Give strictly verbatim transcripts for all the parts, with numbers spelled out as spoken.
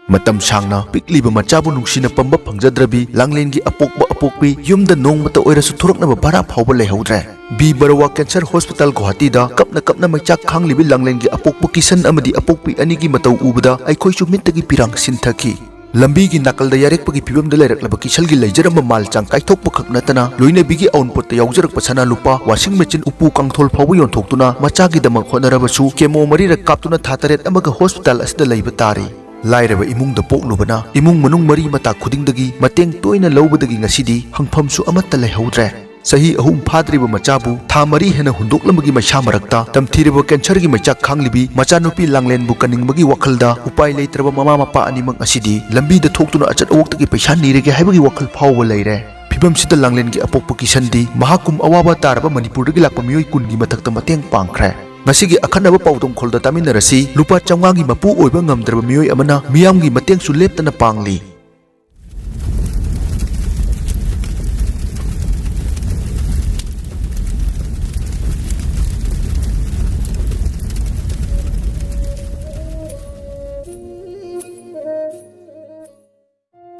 ꯃꯇꯝ ꯁꯥꯡꯅ ꯄꯤꯛꯂꯤꯕ ꯃꯆꯥꯕꯨ ꯅꯨꯡꯁꯤꯅ ꯄꯝꯕ ꯐꯪꯖꯗ꯭ꯔꯕꯤ ꯂꯥꯡꯂꯦꯟꯒꯤ ꯑꯄꯣꯛꯄ ꯑꯄꯣꯛꯄꯤ ꯌꯨꯝꯗ ꯅꯣꯡꯃꯇ ꯑꯣꯏꯔꯁꯨ ꯊꯣꯔꯛꯅꯕ ꯚꯥꯔꯥ ꯐꯥꯎꯕ ꯂꯩꯍꯧꯗ꯭ꯔꯦ꯫ ꯕꯤ ꯕꯔꯋꯥ ꯀꯦꯟꯁꯔ ꯍꯣꯁꯄꯤꯇꯥꯜ ꯒꯨꯋꯥꯍꯥꯇꯤꯗ ꯀꯞꯅ ꯀꯞꯅ ꯃꯩꯆꯥꯛ ꯈꯥꯡꯂꯤꯕꯤ ꯂꯥꯡꯂꯦꯟꯒꯤ ꯑꯄꯣꯛꯄ ꯀꯤꯁꯟ ꯑꯃꯗꯤ ꯑꯄꯣꯛꯄꯤ ꯑꯅꯤꯒꯤ ꯃꯇꯧ ꯎꯕꯗ ꯑꯩꯈꯣꯏꯁꯨ ꯃꯤꯠꯇꯒꯤ ꯄꯤꯔꯥꯡ ꯁꯤꯟꯊꯈꯤ꯫ ꯂꯝꯕꯤꯒꯤ ꯅꯥꯀꯜꯗ ꯌꯥꯔꯦꯛꯄꯒꯤ ꯐꯤꯕꯝꯗ ꯂꯩꯔꯛꯂꯕ ꯀꯤꯁꯟꯒꯤ ꯂꯩꯖꯔꯝꯕ ꯃꯥꯜ ꯆꯥꯡ ꯀꯥꯏꯊꯣꯛꯄ ꯈꯛ ꯅꯠꯇꯅ ꯂꯣꯏꯅꯕꯤꯒꯤ ꯑꯋꯨꯟꯄꯣꯠꯇ ꯌꯥꯎꯖꯔꯛꯄ ꯁꯅꯥ ꯂꯨꯄꯥ, ꯋꯥꯁꯤꯡ ꯃꯦꯆꯤꯟ, ꯎꯄꯨ ꯀꯥꯡꯊꯣꯜ ꯐꯥꯎꯕ ꯌꯣꯟꯊꯣꯛꯇꯨꯅ ꯃꯆꯥꯒꯤꯗꯃꯛ ꯍꯣꯠꯅꯔꯕꯁꯨ ꯀꯦꯃꯣ ꯃꯔꯤꯔꯛ ꯀꯥꯞꯇꯨꯅ ꯊꯥ ꯇꯔꯦꯠ ꯑꯃꯒ ꯍꯣꯁꯄꯤꯇꯥꯜ ꯑꯁꯤꯗ ꯂꯩꯕ ꯇꯥꯔꯤ꯫ ꯂꯥꯏꯔꯕ ꯏꯃꯨꯡꯗ ꯄꯣꯛꯂꯨꯕꯅ ꯏꯃꯨꯡ ꯃꯅꯨꯡ ꯃꯔꯤ ꯃꯇꯥ ꯈꯨꯗꯤꯡꯗꯒꯤ ꯃꯇꯦꯡ ꯇꯣꯏꯅ ꯂꯧꯕꯗꯒꯤ ꯉꯁꯤꯗꯤ ꯍꯪꯐꯝꯁꯨ ꯑꯃꯠꯇ ꯂꯩꯍꯧꯗ꯭ꯔꯦ꯫ ꯆꯍꯤ ꯑꯍꯨꯝ ꯐꯥꯗ꯭ꯔꯤꯕ ꯃꯆꯥꯕꯨ ꯊꯥ ꯃꯔꯤ ꯍꯦꯟꯅ ꯍꯨꯟꯗꯣꯛꯂꯝꯕꯒꯤ ꯃꯩꯁꯥ ꯃꯔꯛꯇ ꯇꯝꯊꯤꯔꯕ ꯀꯦꯟꯁꯔꯒꯤ ꯃꯩꯆꯥꯛ ꯈꯥꯡꯂꯤꯕꯤ ꯃꯆꯥꯅꯨꯄꯤ ꯂꯥꯡꯂꯦꯟꯕꯨ ꯀꯟꯅꯤꯡꯕꯒꯤ ꯋꯥꯈꯜꯗ ꯎꯄꯥꯏ ꯂꯩꯇ꯭ꯔꯕ ꯃꯃꯥ ꯃꯄꯥ ꯑꯅꯤꯃꯛ ꯑꯁꯤꯗꯤ ꯂꯝꯕꯤꯗ ꯊꯣꯛꯇꯨꯅ ꯑꯆꯠ ꯑꯋꯣꯛꯇꯒꯤ ꯄꯩꯁꯥ ꯅꯤꯔꯒꯦ ꯍꯥꯏꯕꯒꯤ ꯋꯥꯈꯜ ꯐꯥꯎꯕ ꯂꯩꯔꯦ꯫ ꯐꯤꯕꯝꯁꯤꯗ ꯂꯥꯡꯂꯦꯟꯒꯤ ꯑꯄꯣꯛꯄ ꯀꯤꯁꯟꯗꯤ ꯃꯍꯥꯛꯀꯨꯝ ꯑꯋꯥꯕ ꯇꯥꯔꯕ ꯃꯅꯤꯄꯨꯔꯗꯒꯤ ꯂꯥꯛꯄ ꯃꯤꯑꯣꯏ ꯀꯨꯟꯒꯤ ꯃꯊꯛꯇ ꯃꯇꯦꯡ ꯄꯥꯡꯈ꯭ꯔꯦ꯫ ꯉꯁꯤꯒꯤ ꯑꯈꯟꯅꯕ ꯄꯥꯎꯗꯝꯈꯣꯜꯗ ꯇꯥꯃꯤꯟꯅꯔꯁꯤ꯫ ꯂꯨꯄꯥ ꯆꯥꯝꯃꯉꯥꯒꯤ ꯃꯄꯨ ꯑꯣꯏꯕ ꯉꯝꯗ꯭ꯔꯕ ꯃꯤꯑꯣꯏ ꯑꯃꯅ ꯃꯤꯌꯥꯝꯒꯤ ꯃꯇꯦꯡꯁꯨ ꯂꯦꯞꯇꯅ ꯄꯥꯡꯂꯤ꯫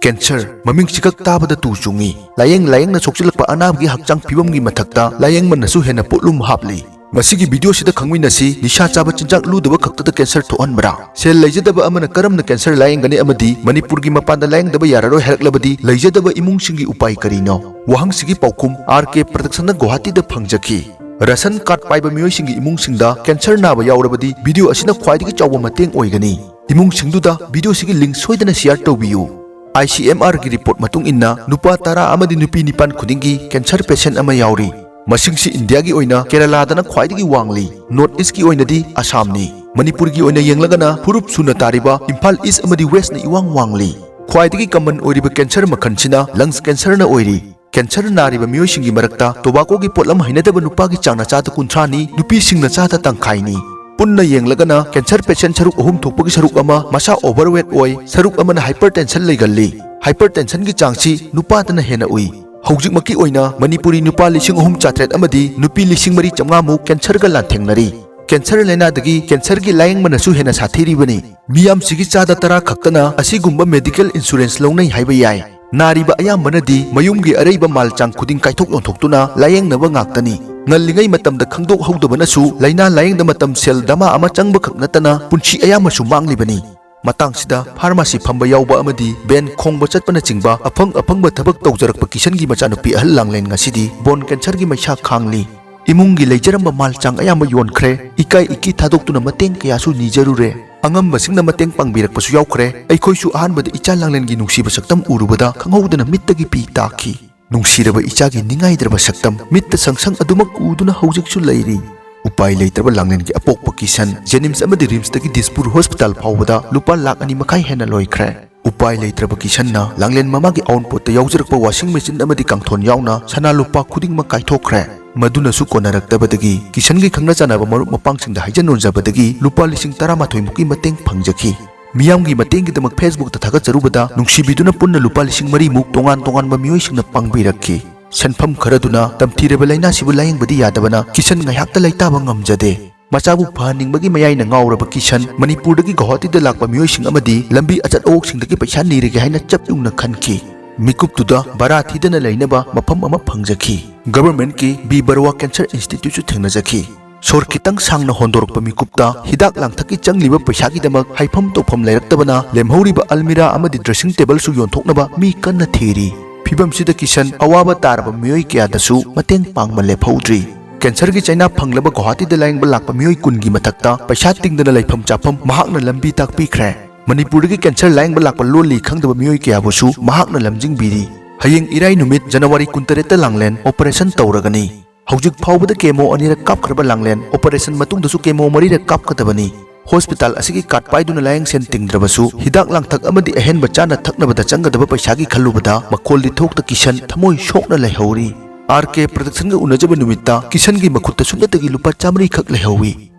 ꯀꯦꯟꯁꯔ, ꯃꯃꯤꯡꯁꯤ ꯈꯛ ꯇꯥꯕꯗ ꯇꯨ ꯆꯨꯡꯏ꯫ ꯂꯥꯌꯦꯡ ꯂꯥꯌꯦꯡꯅ ꯁꯣꯛꯆꯤꯜꯂꯛꯄ ꯑꯅꯥꯕꯒꯤ ꯍꯛꯆꯥꯡ ꯐꯤꯕꯝꯒꯤ ꯃꯊꯛꯇ ꯂꯥꯌꯦꯡꯃꯟꯅꯁꯨ ꯍꯦꯟꯅ ꯄꯣꯠꯂꯨꯝ ꯍꯥꯞꯂꯤ꯫ ꯃꯁꯤꯒꯤ ꯚꯤꯗꯤꯑꯣꯁꯤꯗ ꯈꯪꯃꯤꯟꯅꯁꯤ, ꯅꯤꯁꯥ ꯆꯥꯕ ꯆꯤꯟꯖꯥꯛ ꯂꯨꯗꯕ ꯈꯛꯇꯗ ꯀꯦꯟꯁꯔ ꯊꯣꯛꯍꯟꯕ꯭ꯔꯥ? ꯁꯦꯜ ꯂꯩꯖꯗꯕ ꯑꯃꯅ ꯀꯔꯝꯅ ꯀꯦꯟꯁꯔ ꯂꯥꯌꯦꯡꯒꯅꯤ ꯑꯃꯗꯤ ꯃꯅꯤꯄꯨꯔꯒꯤ ꯃꯄꯥꯟꯗ ꯂꯥꯌꯦꯡꯗꯕ ꯌꯥꯔꯔꯣꯏ ꯍꯥꯏꯔꯛꯂꯕꯗꯤ ꯂꯩꯖꯗꯕ ꯏꯃꯨꯡꯁꯤꯡꯒꯤ ꯎꯄꯥꯏ ꯀꯔꯤꯅꯣ? ꯋꯥꯍꯪꯁꯤꯒꯤ ꯄꯥꯎꯈꯨꯝ ꯑꯥꯔ ꯀꯦ ꯄ꯭ꯔꯗꯛꯁꯟꯅ ꯒꯨꯋꯥꯍꯥꯇꯤꯗ ꯐꯪꯖꯈꯤ꯫ ꯔꯁꯟ ꯀꯥꯔꯗ ꯄꯥꯏꯕ ꯃꯤꯑꯣꯏꯁꯤꯡꯒꯤ ꯏꯃꯨꯡꯁꯤꯡꯗ ꯀꯦꯟꯁꯔ ꯅꯥꯕ ꯌꯥꯎꯔꯕꯗꯤ ꯚꯤꯗꯤꯑꯣ ꯑꯁꯤꯅ ꯈ꯭ꯋꯥꯏꯗꯒꯤ ꯆꯥꯎꯕ ꯃꯇꯦꯡ ꯑꯣꯏꯒꯅꯤ꯫ ꯏꯃꯨꯡꯁꯤꯡꯗꯨꯗ ꯚꯤꯗꯤꯑꯣꯁꯤꯒꯤ ꯂꯤꯡꯛ ꯁꯣꯏꯗꯅ ꯁꯤꯌꯥꯔ ꯇꯧꯕꯤꯌꯨ꯫ ꯑꯥꯏ ꯁꯤ ꯑꯦꯝ ꯑꯥꯔꯒꯤ ꯔꯤꯄꯣꯔꯠ ꯃꯇꯨꯡ ꯏꯟꯅ ꯅꯨꯄꯥ ꯇꯔꯥ ꯑꯃꯗꯤ ꯅꯨꯄꯤ ꯅꯤꯄꯥꯟ ꯈꯨꯗꯤꯡꯒꯤ ꯀꯦꯟꯁꯔ ꯄꯦꯁꯦꯟ ꯑꯃ ꯌꯥꯎꯔꯤ꯫ ꯃꯁꯤꯡꯁꯤ ꯏꯟꯗꯤꯌꯥꯒꯤ ꯑꯣꯏꯅ ꯀꯦꯔꯂꯥꯗꯅ ꯈ꯭ꯋꯥꯏꯗꯒꯤ ꯋꯥꯡꯂꯤ꯫ ꯅꯣꯔꯠ ꯏꯁ꯭ꯠꯀꯤ ꯑꯣꯏꯅꯗꯤ ꯑꯁꯥꯝꯅꯤ꯫ ꯃꯅꯤꯄꯨꯔꯒꯤ ꯑꯣꯏꯅ ꯌꯦꯡꯂꯒꯅ ꯐꯨꯔꯨꯞ ꯁꯨꯅ ꯇꯥꯔꯤꯕ ꯏꯝꯐꯥꯜ ꯏꯁ꯭ꯠ ꯑꯃꯗꯤ ꯋꯦꯁ꯭ꯠꯅ ꯏꯋꯥꯡ ꯋꯥꯡꯂꯤ꯫ ꯈ꯭ꯋꯥꯏꯗꯒꯤ ꯀꯃꯟ ꯑꯣꯏꯔꯤꯕ ꯀꯦꯟꯁꯔ ꯃꯈꯜꯁꯤꯅ ꯂꯪꯁ ꯀꯦꯟꯁꯔꯅ ꯑꯣꯏꯔꯤ꯫ ꯀꯦꯟꯁꯔ ꯅꯥꯔꯤꯕ ꯃꯤꯑꯣꯏꯁꯤꯡꯒꯤ ꯃꯔꯛꯇ ꯇꯣꯕꯥꯀꯣꯒꯤ ꯄꯣꯠꯂꯝ ꯍꯩꯅꯗꯕ ꯅꯨꯄꯥꯒꯤ ꯆꯥꯡꯅ ꯆꯥꯗ ꯀꯨꯟꯊ꯭ꯔꯥꯅꯤ, ꯅꯨꯄꯤꯁꯤꯡꯅ ꯆꯥꯗ ꯇꯪꯈꯥꯏꯅꯤ꯫ ꯄꯨꯟꯅ ꯌꯦꯡꯂꯒꯅ ꯀꯦꯟꯁꯔ ꯄꯦꯁꯦꯟ ꯁꯔꯨꯛ ꯑꯍꯨꯝ ꯊꯣꯛꯄꯒꯤ ꯁꯔꯨꯛ ꯑꯃ ꯃꯁꯥ ꯑꯣꯚꯔꯋꯦꯠ ꯑꯣꯏ, ꯁꯔꯨꯛ ꯑꯃꯅ ꯍꯥꯏꯄꯔꯇꯦꯟꯁꯟ ꯂꯩꯒꯜꯂꯤ꯫ ꯍꯥꯏꯄꯔꯇꯦꯟꯁꯟꯒꯤ ꯆꯥꯡꯁꯤ ꯅꯨꯄꯥꯗꯅ ꯍꯦꯟꯅ ꯎꯏ꯫ ꯍꯧꯖꯤꯛꯃꯛꯀꯤ ꯑꯣꯏꯅ ꯃꯅꯤꯄꯨꯔꯤ ꯅꯨꯄꯥ ꯂꯤꯁꯤꯡ ꯑꯍꯨꯝ ꯆꯥꯇ꯭ꯔꯦꯠ ꯑꯃꯗꯤ ꯅꯨꯄꯤ ꯂꯤꯁꯤꯡ ꯃꯔꯤ ꯆꯥꯝꯃꯉꯥ ꯃꯨꯛ ꯀꯦꯟꯁꯔꯒ ꯂꯥꯟꯊꯦꯡꯅꯔꯤ꯫ ꯀꯦꯟꯁꯔ ꯂꯥꯏꯅꯥꯗꯒꯤ ꯀꯦꯟꯁꯔꯒꯤ ꯂꯥꯌꯦꯡꯕꯅꯁꯨ ꯍꯦꯟꯅ ꯁꯥꯊꯤꯔꯤꯕꯅꯤ꯫ ꯃꯤꯌꯥꯝꯁꯤꯒꯤ ꯆꯥꯗ ꯇꯔꯥ ꯈꯛꯇꯅ ꯑꯁꯤꯒꯨꯝꯕ medical insurance ꯂꯧꯅꯩ ꯍꯥꯏꯕ ꯌꯥꯏ꯫ ꯅꯥꯔꯤꯕ ꯑꯌꯥꯝꯕꯅꯗꯤ ꯃꯌꯨꯝꯒꯤ ꯑꯔꯩꯕ ꯃꯥꯜ ꯆꯥꯡ ꯈꯨꯗꯤꯡ ꯀꯥꯏꯊꯣꯛ ꯌꯣꯟꯊꯣꯛꯇꯨꯅ ꯂꯥꯌꯦꯡꯅꯕ ꯉꯥꯛꯇꯅꯤ꯫ ꯉꯜꯂꯤꯉꯩ ꯃꯇꯝꯗ ꯈꯪꯗꯣꯛꯍꯧꯗꯕꯅꯁꯨ ꯂꯥꯏꯅꯥ ꯂꯥꯌꯦꯡꯗ ꯃꯇꯝ, ꯁꯦꯜ ꯗꯃꯥ ꯑꯃ ꯆꯪꯕ ꯈꯛ ꯅꯠꯇꯅ ꯄꯨꯟꯁꯤ ꯑꯌꯥꯝꯕꯁꯨ ꯃꯥꯡꯂꯤꯕꯅꯤ꯫ ꯃꯇꯥꯡꯁꯤꯗ pharmacy ꯐꯝꯕ ꯌꯥꯎꯕ ꯑꯃꯗꯤ ꯚꯦꯟ ꯈꯣꯡꯕ ꯆꯠꯄꯅꯆꯤꯡꯕ ꯑꯐꯪ ꯑꯐꯪꯕ ꯊꯕꯛ ꯇꯧꯖꯔꯛꯄ ꯀꯤꯁꯟꯒꯤ ꯃꯆꯥꯅꯨꯄꯤ ꯑꯍꯜ ꯂꯥꯡꯂꯦꯟ ꯉꯁꯤꯗꯤ bone cancerꯒꯤ ꯃꯩꯁꯥ ꯈꯥꯡꯂꯤ꯫ ꯏꯃꯨꯡꯒꯤ ꯂꯩꯖꯔꯝꯕ ꯃꯥꯜ ꯆꯥꯡ ꯑꯌꯥꯝꯕ ꯌꯣꯟꯈ꯭ꯔꯦ꯫ ꯏꯀꯥꯏ ꯏꯀꯤ ꯊꯥꯗꯣꯛꯇꯨꯅ ꯃꯇꯦꯡ ꯀꯌꯥꯁꯨ ꯅꯤꯖꯔꯨꯔꯦ꯫ ꯑꯉꯝꯕꯁꯤꯡꯅ ꯃꯇꯦꯡ ꯄꯥꯡꯕꯤꯔꯛꯄꯁꯨ ꯌꯥꯎꯈ꯭ꯔꯦ꯫ ꯑꯩꯈꯣꯏꯁꯨ ꯑꯍꯥꯟꯕꯗ ꯏꯆꯥ ꯂꯥꯡꯂꯦꯟꯒꯤ ꯅꯨꯡꯁꯤꯕ ꯁꯛꯇꯝ ꯎꯔꯨꯕꯗ ꯈꯪꯍꯧꯗꯅ ꯃꯤꯠꯇꯒꯤ ꯄꯤ ꯇꯥꯈꯤ꯫ ꯅꯨꯡꯁꯤꯔꯕ ꯏꯆꯥꯒꯤ ꯅꯤꯡꯉꯥꯏꯗ꯭ꯔꯕ ꯁꯛꯇꯝ ꯃꯤꯠꯇ ꯁꯪꯁꯪ ꯑꯗꯨꯃꯛ ꯎꯗꯨꯅ ꯍꯧꯖꯤꯛꯁꯨ ꯂꯩꯔꯤ꯫ ꯎꯄꯥꯏ ꯂꯩꯇ꯭ꯔꯕ ꯂꯥꯡꯂꯦꯟꯒꯤ ꯑꯄꯣꯛꯄ ꯀꯤꯁꯟ ꯖꯦꯅꯤꯝꯁ ꯑꯃꯗꯤ ꯔꯤꯝꯁꯇꯒꯤ ꯗꯤꯁꯄꯨꯔ ꯍꯣꯁꯄꯤꯇꯥꯜ ꯐꯥꯎꯕꯗ ꯂꯨꯄꯥ ꯂꯥꯈ ꯑꯅꯤ ꯃꯈꯥꯏ ꯍꯦꯟꯅ ꯂꯣꯏꯈ꯭ꯔꯦ꯫ ꯎꯄꯥꯏ ꯂꯩꯇ꯭ꯔꯕ ꯀꯤꯁꯟꯅ ꯂꯥꯡꯂꯦꯟ ꯃꯃꯥꯒꯤ ꯑꯎꯟꯄꯣꯠꯇ ꯌꯥꯎꯖꯔꯛꯄ ꯋꯥꯁꯤꯡ ꯃꯦꯆꯤꯟ ꯑꯃꯗꯤ ꯀꯥꯡꯊꯣꯟ ꯌꯥꯎꯅ ꯁꯅꯥ ꯂꯨꯄꯥ ꯈꯨꯗꯤꯡꯃꯛ ꯀꯥꯏꯊꯣꯛꯈ꯭ꯔꯦ꯫ ꯃꯗꯨꯅꯁꯨ ꯀꯣꯟꯅꯔꯛꯇꯕꯗꯒꯤ ꯀꯤꯁꯟꯒꯤ ꯈꯪꯅ ꯆꯥꯟꯅꯕ ꯃꯔꯨꯞ ꯃꯄꯥꯡꯁꯤꯡꯗ ꯍꯥꯏꯖ ꯅꯣꯟꯖꯕꯗꯒꯤ ꯂꯨꯄꯥ ꯂꯤꯁꯤꯡ ꯇꯔꯥꯃꯥꯊꯣꯏ ꯃꯨꯛꯀꯤ ꯃꯇꯦꯡ ꯐꯪꯖꯈꯤ꯫ ꯃꯤꯌꯥꯝꯒꯤ ꯃꯇꯦꯡꯒꯤꯗꯃꯛ ꯐꯦꯁꯕꯨꯛꯇ ꯊꯥꯒꯠꯆꯔꯨꯕꯗ ꯅꯨꯡꯁꯤꯕꯤꯗꯨꯅ ꯄꯨꯟꯅ ꯂꯨꯄꯥ ꯂꯤꯁꯤꯡ ꯃꯔꯤꯃꯨꯛ ꯇꯣꯉꯥꯟ ꯇꯣꯉꯥꯟꯕ ꯃꯤꯑꯣꯏꯁꯤꯡꯅ ꯄꯥꯡꯕꯤꯔꯛꯈꯤ꯫ ꯁꯦꯟꯐꯝ ꯈꯔꯗꯨꯅ ꯇꯝꯊꯤꯔꯕ ꯂꯥꯏꯅꯥꯁꯤꯕꯨ ꯂꯥꯌꯦꯡꯕꯗꯤ ꯌꯥꯗꯕꯅ ꯀꯤꯁꯟ ꯉꯥꯏꯍꯥꯛꯇ ꯂꯩꯇꯥꯕ ꯉꯝꯖꯗꯦ꯫ ꯃꯆꯥꯕꯨ ꯐꯍꯟꯅꯤꯡꯕꯒꯤ ꯃꯌꯥꯏꯅ ꯉꯥꯎꯔꯕ ꯀꯤꯁꯟ ꯃꯅꯤꯄꯨꯔꯗꯒꯤ ꯒꯧꯍꯥꯇꯤꯗ ꯂꯥꯛꯄ ꯃꯤꯑꯣꯏꯁꯤꯡ ꯑꯃꯗꯤ ꯂꯝꯕꯤ ꯑꯆꯠ ꯑꯋꯣꯛꯁꯤꯡꯗꯒꯤ ꯄꯩꯁꯥ ꯅꯤꯔꯒꯦ ꯍꯥꯏꯅ ꯆꯞ ꯌꯨꯡꯅ ꯈꯟꯈꯤ꯫ ꯃꯤꯀꯨꯞꯇꯨꯗ ꯚꯔꯥ ꯊꯤꯗꯅ ꯂꯩꯅꯕ ꯃꯐꯝ ꯑꯃ ꯐꯪꯖꯈꯤ꯫ ꯒꯚꯔꯟꯃꯦꯟꯠꯀꯤ ꯕꯤ ꯕꯔꯨꯋꯥ ꯀꯦꯟꯁꯔ ꯏꯟꯁꯇꯤꯇ꯭ꯌꯨꯠꯁꯨ ꯊꯦꯡꯅꯖꯈꯤ꯫ ꯁꯣꯔ ꯈꯤꯇꯪ ꯁꯥꯡꯅ ꯍꯣꯟꯗꯣꯔꯛꯄ ꯃꯤꯀꯨꯞꯇ ꯍꯤꯗꯥꯛ ꯂꯥꯡꯊꯛꯀꯤ ꯆꯪꯂꯤꯕ ꯄꯩꯁꯥꯒꯤꯗꯃꯛ ꯍꯥꯏꯐꯝ ꯇꯧꯐꯝ ꯂꯩꯔꯛꯇꯕꯅ ꯂꯦꯝꯍꯧꯔꯤꯕ ꯑꯜꯃꯤꯔꯥ ꯑꯃꯗꯤ ꯗ꯭ꯔꯦꯁꯤꯡ ꯇꯦꯕꯜꯁꯨ ꯌꯣꯟꯊꯣꯛꯅꯕ ꯃꯤ ꯀꯟꯅ ꯊꯤꯔꯤ꯫ ꯐꯤꯕꯝꯁꯤꯗ ꯀꯤꯁꯟ ꯑꯋꯥꯕ ꯇꯥꯔꯕ ꯃꯤꯑꯣꯏ ꯀꯌꯥꯗꯁꯨ ꯃꯇꯦꯡ ꯄꯥꯡꯕ ꯂꯦꯞꯍꯧꯗ꯭ꯔꯤ꯫ ꯀꯦꯟꯁꯔꯒꯤ ꯆꯩꯅꯥ ꯐꯪꯂꯕ ꯒꯨꯋꯥꯍꯥꯇꯤꯗ ꯂꯥꯌꯦꯡꯕ ꯂꯥꯛꯄ ꯃꯤꯑꯣꯏ ꯀꯨꯟꯒꯤ ꯃꯊꯛꯇ ꯄꯩꯁꯥ ꯇꯤꯡꯗꯅ ꯂꯩꯐꯝ ꯆꯥꯐꯝ ꯃꯍꯥꯛꯅ ꯂꯝꯕꯤ ꯇꯥꯛꯄꯤꯈ꯭ꯔꯦ꯫ ꯃꯅꯤꯄꯨꯔꯗꯒꯤ ꯀꯦꯟꯁꯔ ꯂꯥꯌꯦꯡꯕ ꯂꯥꯛꯄ ꯂꯣꯜꯂꯤ ꯈꯪꯗꯕ ꯃꯤꯑꯣꯏ ꯀꯌꯥꯕꯨꯁꯨ ꯃꯍꯥꯛꯅ ꯂꯝꯖꯤꯡꯕꯤꯔꯤ꯫ ꯍꯌꯦꯡ ꯏꯔꯥꯏ ꯅꯨꯃꯤꯠ ꯖꯅꯋꯥꯔꯤ ꯀꯨꯟꯇꯔꯦꯠꯇ ꯂꯥꯡꯂꯦꯟ ꯑꯣꯄꯔꯦꯁꯟ ꯇꯧꯔꯒꯅꯤ꯫ ꯍꯧꯖꯤꯛ ꯐꯥꯎꯕꯗ ꯀꯦꯃꯣ ꯑꯅꯤꯔꯛ ꯀꯥꯞꯈ꯭ꯔꯕ ꯂꯥꯡꯂꯦꯟ ꯑꯣꯄꯔꯦꯁꯟ ꯃꯇꯨꯡꯗꯁꯨ ꯀꯦꯃꯣ ꯃꯔꯤꯔꯛ ꯀꯥꯞꯀꯗꯕꯅꯤ꯫ ꯍꯣꯁꯄꯤꯇꯥꯜ ꯑꯁꯤꯒꯤ ꯀꯥꯔꯗ ꯄꯥꯏꯗꯨꯅ ꯂꯥꯌꯦꯡ ꯁꯦꯟ ꯇꯤꯡꯗ꯭ꯔꯕꯁꯨ ꯍꯤꯗꯥꯛ ꯂꯥꯡꯊꯛ ꯑꯃꯗꯤ ꯑꯍꯦꯟꯕ ꯆꯥꯅ ꯊꯛꯅꯕꯗ ꯆꯪꯒꯗꯕ ꯄꯩꯁꯥꯒꯤ ꯈꯜꯂꯨꯕꯗ ꯃꯈꯣꯜꯗꯤ ꯊꯣꯛꯇ ꯀꯤꯁꯟ ꯊꯃꯣꯏ ꯁꯣꯛꯅ ꯂꯩꯍꯧꯔꯤ꯫ ꯑꯥꯔ ꯀꯦ ꯄ꯭ꯔꯗꯛꯁꯟꯒ ꯎꯅꯖꯕ ꯅꯨꯃꯤꯠꯇ ꯀꯤꯁꯟꯒꯤ ꯃꯈꯨꯠꯇ ꯁꯨꯞꯅꯇꯒꯤ ꯂꯨꯄꯥ ꯆꯥꯃꯔꯤ ꯈꯛ ꯂꯩꯍꯧꯏ꯫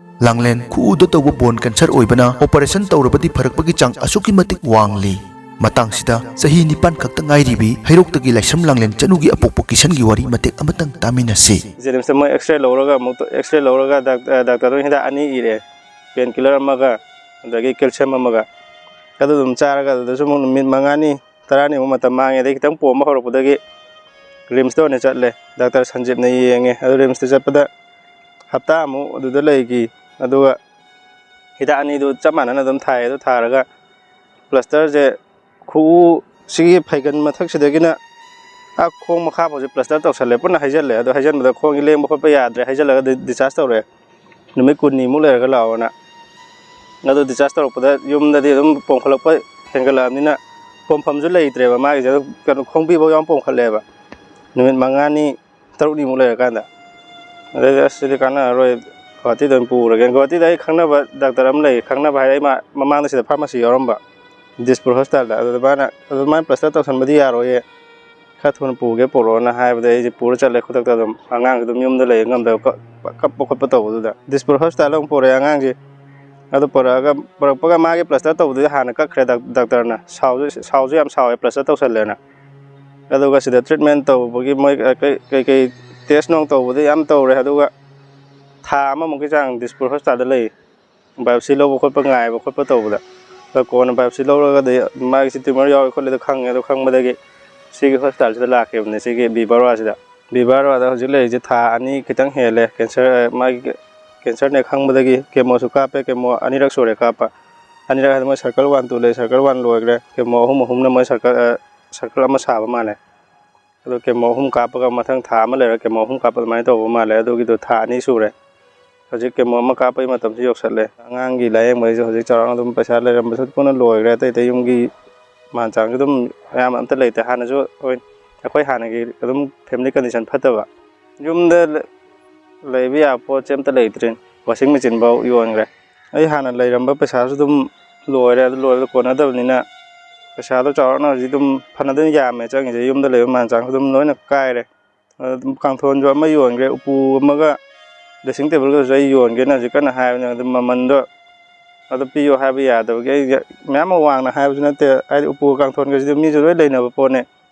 ꯂꯥꯡꯂꯦꯟ ꯈꯨꯎꯗ ꯇꯧꯕ ꯕꯣꯟ ꯀꯦꯟꯁꯔ ꯑꯣꯏꯕꯅ ꯑꯣꯄꯔꯦꯁꯟ ꯇꯧꯔꯕꯗꯤ ꯐꯔꯛꯄꯒꯤ ꯆꯥꯡ ꯑꯁꯨꯛꯀꯤ ꯃꯇꯤꯛ ꯋꯥꯡꯂꯤ꯫ ꯃꯇꯥꯡꯁꯤꯗ ꯆꯍꯤ ꯅꯤꯄꯥꯟ ꯈꯛꯇ ꯉꯥꯏꯔꯤꯕꯤ ꯍꯩꯔꯣꯛꯇꯒꯤ ꯂꯥꯏꯁ꯭ꯔꯝ ꯂꯥꯡꯂꯦꯟ ꯆꯅꯨꯒꯤ ꯑꯄꯣꯛꯄ ꯀꯤꯁꯟꯒꯤ ꯋꯥꯔꯤ ꯃꯇꯦꯛ ꯑꯃꯇꯪ ꯇꯥꯃꯤꯟꯅꯁꯤ꯫ ꯖꯦꯅꯤꯝꯁꯇ ꯃꯣꯏ ꯑꯦꯛꯁꯔꯦ ꯂꯧꯔꯒ ꯑꯃꯨꯛ ꯑꯦꯛꯁꯔꯦ ꯂꯧꯔꯒ ꯗꯥꯛ-, ꯗꯥꯛꯇꯔꯗꯨꯅ ꯍꯤꯗꯥꯛ ꯑꯅꯤ ꯏꯔꯦ, ꯄꯦꯟ ꯀꯤꯂꯔ ꯑꯃꯒ꯫ ꯑꯗꯒꯤ ꯀꯦꯜꯁꯤꯌꯝ ꯑꯃꯒ꯫ ꯑꯗꯨ ꯑꯗꯨꯝ ꯆꯥꯔꯒ ꯑꯗꯨꯗꯁꯨ ꯑꯃꯨꯛ ꯅꯨꯃꯤꯠ ꯃꯉꯥꯅꯤ ꯇꯔꯥꯅꯤꯃꯨꯛ ꯃꯇꯝ ꯃꯥꯡꯉꯦ꯫ ꯑꯗꯩ ꯈꯤꯇꯪ ꯄꯣꯝꯕ ꯍꯧꯔꯛꯄꯗꯒꯤ ꯔꯤꯝꯁꯇ ꯑꯣꯏꯅ ꯆꯠꯂꯦ꯫ ꯗꯥꯛꯇꯔ ꯁꯟꯖꯤꯞꯅ ꯌꯦꯡꯉꯦ꯫ ꯑꯗꯨ ꯔꯤꯝꯁꯇ ꯆꯠꯄꯗ ꯍꯞꯇꯥꯃꯨꯛ ꯑꯗꯨꯗ ꯂꯩꯈꯤ꯫ ꯑꯗꯨꯒ ꯍꯤꯗꯥꯛ ꯑꯅꯤꯗꯨ ꯆꯞ ꯃꯥꯟꯅꯅ ꯑꯗꯨꯝ ꯊꯥꯏ꯫ ꯑꯗꯨ ꯊꯥꯔꯒ ꯄ꯭ꯂꯁꯇꯔꯁꯦ ꯈꯨꯎ ꯁꯤꯒꯤ ꯐꯩꯒꯟ ꯃꯊꯛꯁꯤꯗꯒꯤꯅ ꯑꯥ ꯈꯣꯡ ꯃꯈꯥ ꯐꯥꯎꯁꯦ ꯄ꯭ꯂꯁꯇꯔ ꯇꯧꯁꯜꯂꯦ, ꯄꯨꯟꯅ ꯍꯩꯖꯜꯂꯦ꯫ ꯑꯗꯣ ꯍꯩꯖꯟꯕꯗ ꯈꯣꯡꯁꯦ ꯂꯦꯡꯕ ꯈꯣꯠꯄ ꯌꯥꯗ꯭ꯔꯦ, ꯍꯩꯖꯜꯂꯒ ꯗꯤ-, ꯗꯤꯁꯆꯥꯔꯖ ꯇꯧꯔꯦ꯫ ꯅꯨꯃꯤꯠ ꯀꯨꯟꯅꯤꯃꯨꯛ ꯂꯩꯔꯒ ꯂꯥꯛꯑꯣꯅ꯫ ꯑꯗꯣ ꯗꯤꯁꯆꯥꯔꯖ ꯇꯧꯔꯛꯄꯗ ꯌꯨꯝꯗꯗꯤ ꯑꯗꯨꯝ ꯄꯣꯝꯈꯠꯂꯛꯄ ꯍꯦꯟꯒꯠꯂꯛꯑꯕꯅꯤꯅ ꯄꯣꯝꯐꯝꯁꯨ ꯂꯩꯇ꯭ꯔꯦꯕ ꯃꯥꯒꯤꯁꯦ꯫ ꯑꯗꯨ ꯀꯩꯅꯣ, ꯈꯣꯡꯕꯤꯐꯥꯎ ꯌꯥꯝ ꯄꯣꯝꯈꯠꯂꯦꯕ꯫ ꯅꯨꯃꯤꯠ ꯃꯉꯥꯅꯤ ꯇꯔꯨꯛꯅꯤꯃꯨꯛ ꯂꯩꯔꯀꯥꯟꯗ꯫ ꯑꯗꯩꯗꯤ ꯑꯁ ꯁꯤꯗꯤ ꯀꯥꯟꯅꯔꯔꯣꯏ, ꯒꯨꯍꯥꯇꯤꯗ ꯑꯣꯏꯅ ꯄꯨꯔꯒꯦ꯫ ꯒꯨꯍꯥꯇꯤꯗ ꯑꯩ ꯈꯪꯅꯕ ꯗꯥꯛꯇꯔ ꯑꯃ ꯂꯩ꯫ ꯈꯪꯅꯕ ꯍꯥꯏꯗꯤ ꯑꯩ ꯃꯥ-, ꯃꯃꯥꯡꯗ ꯁꯤꯗ ꯐꯥꯔꯃꯥꯁꯤ ꯌꯥꯎꯔꯝꯕ, ꯗꯤꯁꯄꯨꯔ ꯍꯣꯁꯄꯤꯇꯥꯜꯗ꯫ ꯑꯗꯨꯗ ꯃꯥꯅ, "ꯑꯗꯨ ꯃꯥꯅ ꯄ꯭ꯂꯁꯇꯔ ꯇꯧꯁꯟꯕꯗꯤ ꯌꯥꯔꯣꯏꯌꯦ, ꯈꯔ ꯊꯨꯅ ꯄꯨꯒꯦ ꯄꯨꯔꯛꯑꯣꯅ" ꯍꯥꯏꯕꯗ ꯑꯩꯁꯦ ꯄꯨꯔ ꯆꯠꯂꯦ ꯈꯨꯗꯛꯇ꯫ ꯑꯗꯨꯝ ꯑꯉꯥꯡꯁꯨ ꯑꯗꯨꯝ ꯌꯨꯝꯗ ꯂꯩ ꯉꯝꯗꯕ, ꯀꯞ-, ꯀꯞꯄ ꯈꯣꯠꯄ ꯇꯧꯕꯗꯨꯗ ꯗꯤꯁꯄꯨꯔ ꯍꯣꯁꯄꯤꯇꯥꯜꯗ ꯑꯃꯨꯛ ꯄꯨꯔꯛꯑꯦ ꯑꯉꯥꯡꯁꯦ꯫ ꯑꯗꯨ ꯄꯨꯔꯛꯑꯒ, ꯄꯨꯔꯛꯄꯒ ꯃꯥꯒꯤ ꯄ꯭ꯂꯁꯇꯔ ꯇꯧꯕꯗꯨꯗꯤ ꯍꯥꯟꯅ ꯀꯛꯈ꯭ꯔꯦ ꯗꯥꯛ-, ꯗꯥꯛꯇꯔꯅ꯫ ꯁꯥꯎꯁꯨ, ꯁꯥꯎꯁꯨ ꯌꯥꯝ ꯁꯥꯎꯋꯦ ꯄ꯭ꯂꯁꯇꯔ ꯇꯧꯁꯜꯂꯦꯅ꯫ ꯑꯗꯨꯒ ꯁꯤꯗ ꯇ꯭ꯔꯤꯠꯃꯦꯟ ꯇꯧꯕꯒꯤ ꯃꯣꯏ ꯀꯩ-, ꯀꯩ-, ꯀꯩꯀꯩ ꯇꯦꯁ ꯅꯨꯡ ꯇꯧꯕꯗꯤ ꯌꯥꯝ ꯇꯧꯔꯦ꯫ ꯑꯗꯨꯒ ꯊꯥ ꯑꯃꯃꯨꯛꯀꯤ ꯆꯥꯡ ꯗꯤꯁꯄꯨꯔ ꯍꯣꯁꯄꯤꯇꯥꯜꯗ ꯂꯩ꯫ ꯕꯥꯏꯑꯣꯞꯁꯤ ꯂꯧꯕ ꯈꯣꯠꯄ, ꯉꯥꯏꯕ ꯈꯣꯠꯄ ꯇꯧꯕꯗ꯫ ꯑꯗꯣ ꯀꯣꯟꯅ ꯕꯥꯏꯑꯣꯞꯁꯤ ꯂꯧꯔꯒꯗꯤ ꯃꯥꯒꯤꯁꯤ ꯇ꯭ꯌꯨꯃꯔ ꯌꯥꯎꯋꯦ ꯈꯣꯠꯂꯦꯗꯣ ꯈꯪꯉꯦ꯫ ꯑꯗꯣ ꯈꯪꯕꯗꯒꯤ ꯁꯤꯒꯤ ꯍꯣꯁꯄꯤꯇꯥꯜꯁꯤꯗ ꯂꯥꯛꯈꯤꯕꯅꯦ, ꯁꯤꯒꯤ ꯕꯤ ꯕꯔꯣꯗꯥꯁꯤꯗ꯫ ꯕꯤ ꯕꯔꯣꯗꯥꯗ ꯍꯧꯖꯤꯛ ꯂꯩꯔꯤꯁꯦ ꯊꯥ ꯑꯅꯤ ꯈꯤꯇꯪ ꯍꯦꯜꯂꯦ꯫ ꯀꯦꯟꯁꯔ, ꯃꯥꯒꯤ ꯀꯦꯟꯁꯔꯅꯦ ꯈꯪꯕꯗꯒꯤ ꯀꯦꯃꯣꯁꯨ ꯀꯥꯞꯄꯦ, ꯀꯦꯃꯣ ꯑꯅꯤꯔꯛ ꯁꯨꯔꯦ ꯀꯥꯞꯄ꯫ ꯑꯅꯤꯔꯛ ꯍꯥꯏꯗꯤ ꯃꯣꯏ ꯁꯥꯏꯀꯜ ꯋꯥꯟ ꯇꯨ ꯂꯩ, ꯁꯥꯏꯀꯜ ꯋꯥꯟ ꯂꯣꯏꯈ꯭ꯔꯦ, ꯀꯦꯃꯣ ꯑꯍꯨꯝ ꯑꯍꯨꯝꯅ ꯃꯣꯏ ꯁꯥꯏꯀꯜ, ꯑ, ꯁꯥꯏꯀꯜ ꯑꯃ ꯁꯥꯕ ꯃꯥꯜꯂꯦ꯫ ꯑꯗꯣ ꯀꯦꯃꯣ ꯑꯍꯨꯝ ꯀꯥꯞꯄꯒ ꯃꯊꯪ ꯊꯥ ꯑꯃ ꯂꯩꯔꯒ ꯀꯦꯃꯣ ꯑꯍꯨꯝ ꯀꯥꯞꯄ ꯑꯗꯨꯃꯥꯏꯅ ꯇꯧꯕ ꯃꯥꯜꯂꯦ꯫ ꯑꯗꯨꯒꯤꯗꯣ ꯊꯥ ꯑꯅꯤ ꯁꯨꯔꯦ꯫ ꯍꯧꯖꯤꯛ ꯀꯦꯃꯣ ꯑꯃ ꯀꯥꯞꯄꯒꯤ ꯃꯇꯝꯁꯨ ꯌꯧꯁꯜꯂꯦ꯫ ꯑꯉꯥꯡꯒꯤ ꯂꯥꯏꯌꯦꯡꯕꯒꯤꯁꯨ ꯍꯧꯖꯤꯛ ꯆꯥꯎꯔꯥꯛꯅ ꯑꯗꯨꯝ ꯄꯩꯁꯥ ꯂꯩꯔꯝꯕꯁꯨ ꯄꯨꯟꯅ ꯂꯣꯏꯈ꯭ꯔꯦ꯫ ꯑꯇꯩ ꯑꯇꯩ ꯌꯨꯝꯒꯤ ꯃꯥꯟ ꯆꯥꯡꯁꯨ ꯑꯗꯨꯝ ꯑꯌꯥꯝꯕ ꯑꯝꯇ ꯂꯩꯇꯦ꯫ ꯍꯥꯟꯅꯁꯨ ꯍꯣꯏ, ꯑꯩꯈꯣꯏ ꯍꯥꯟꯅꯒꯤ ꯑꯗꯨꯝ ꯐꯦꯃꯤꯂꯤ ꯀꯟꯗꯤꯁꯟ ꯐꯠꯇꯕ꯫ ꯌꯨꯝꯗ ꯂ-, ꯂꯩꯕ ꯌꯥꯕ ꯄꯣꯠꯁꯦ ꯑꯝꯇ ꯂꯩꯇ꯭ꯔꯦ꯫ ꯋꯥꯁꯤꯡ ꯃꯦꯆꯤꯟꯐꯧ ꯌꯣꯟꯈ꯭ꯔꯦ꯫ ꯑꯩ ꯍꯥꯟꯅ ꯂꯩꯔꯝꯕ ꯄꯩꯁꯥꯁꯨ ꯑꯗꯨꯝ ꯂꯣꯏꯔꯦ꯫ ꯑꯗꯨ ꯂꯣꯏꯕꯗ ꯀꯣꯟꯅꯗꯕꯅꯤꯅ ꯄꯩꯁꯥꯗꯣ ꯆꯥꯎꯔꯥꯛꯅ ꯍꯧꯖꯤꯛ ꯑꯗꯨꯝ ꯐꯅ ꯑꯗꯨꯝ ꯌꯥꯝꯃꯦ ꯆꯪꯉꯤꯁꯦ꯫ ꯌꯨꯝꯗ ꯂꯩꯕ ꯃꯥꯟ ꯆꯥꯡꯁꯨ ꯑꯗꯨꯝ ꯂꯣꯏꯅ ꯀꯥꯏꯔꯦ꯫ ꯑꯗꯨꯝ ꯀꯥꯡꯊꯣꯟꯁꯨ ꯑꯃ ꯌꯣꯟꯈ꯭ꯔꯦ, ꯎꯄꯨ ꯑꯃꯒ ꯗ꯭ꯔꯦꯁꯤꯡ ꯇꯦꯕꯜꯒꯁꯨ ꯑꯩ ꯌꯣꯟꯒꯦꯅ ꯍꯧꯖꯤꯛ ꯀꯟꯅ ꯍꯥꯏꯕꯅꯦ꯫ ꯑꯗꯨꯝ ꯃꯃꯟꯗꯣ ꯑꯗꯨ ꯄꯤꯌꯣ ꯍꯥꯏꯕ ꯌꯥꯗꯕꯒꯤ ꯑꯩꯁꯦ ꯃꯌꯥꯝ ꯑꯃ ꯋꯥꯡꯅ ꯍꯥꯏꯕꯁꯨ ꯅꯠꯇꯦ꯫ ꯍꯥꯏꯗꯤ ꯎꯄꯨꯒ ꯀꯥꯡꯊꯣꯟꯒꯁꯤꯗꯤ ꯃꯤꯁꯨ ꯂꯣꯏ ꯂꯩꯅꯕ ꯄꯣꯠꯅꯦ꯫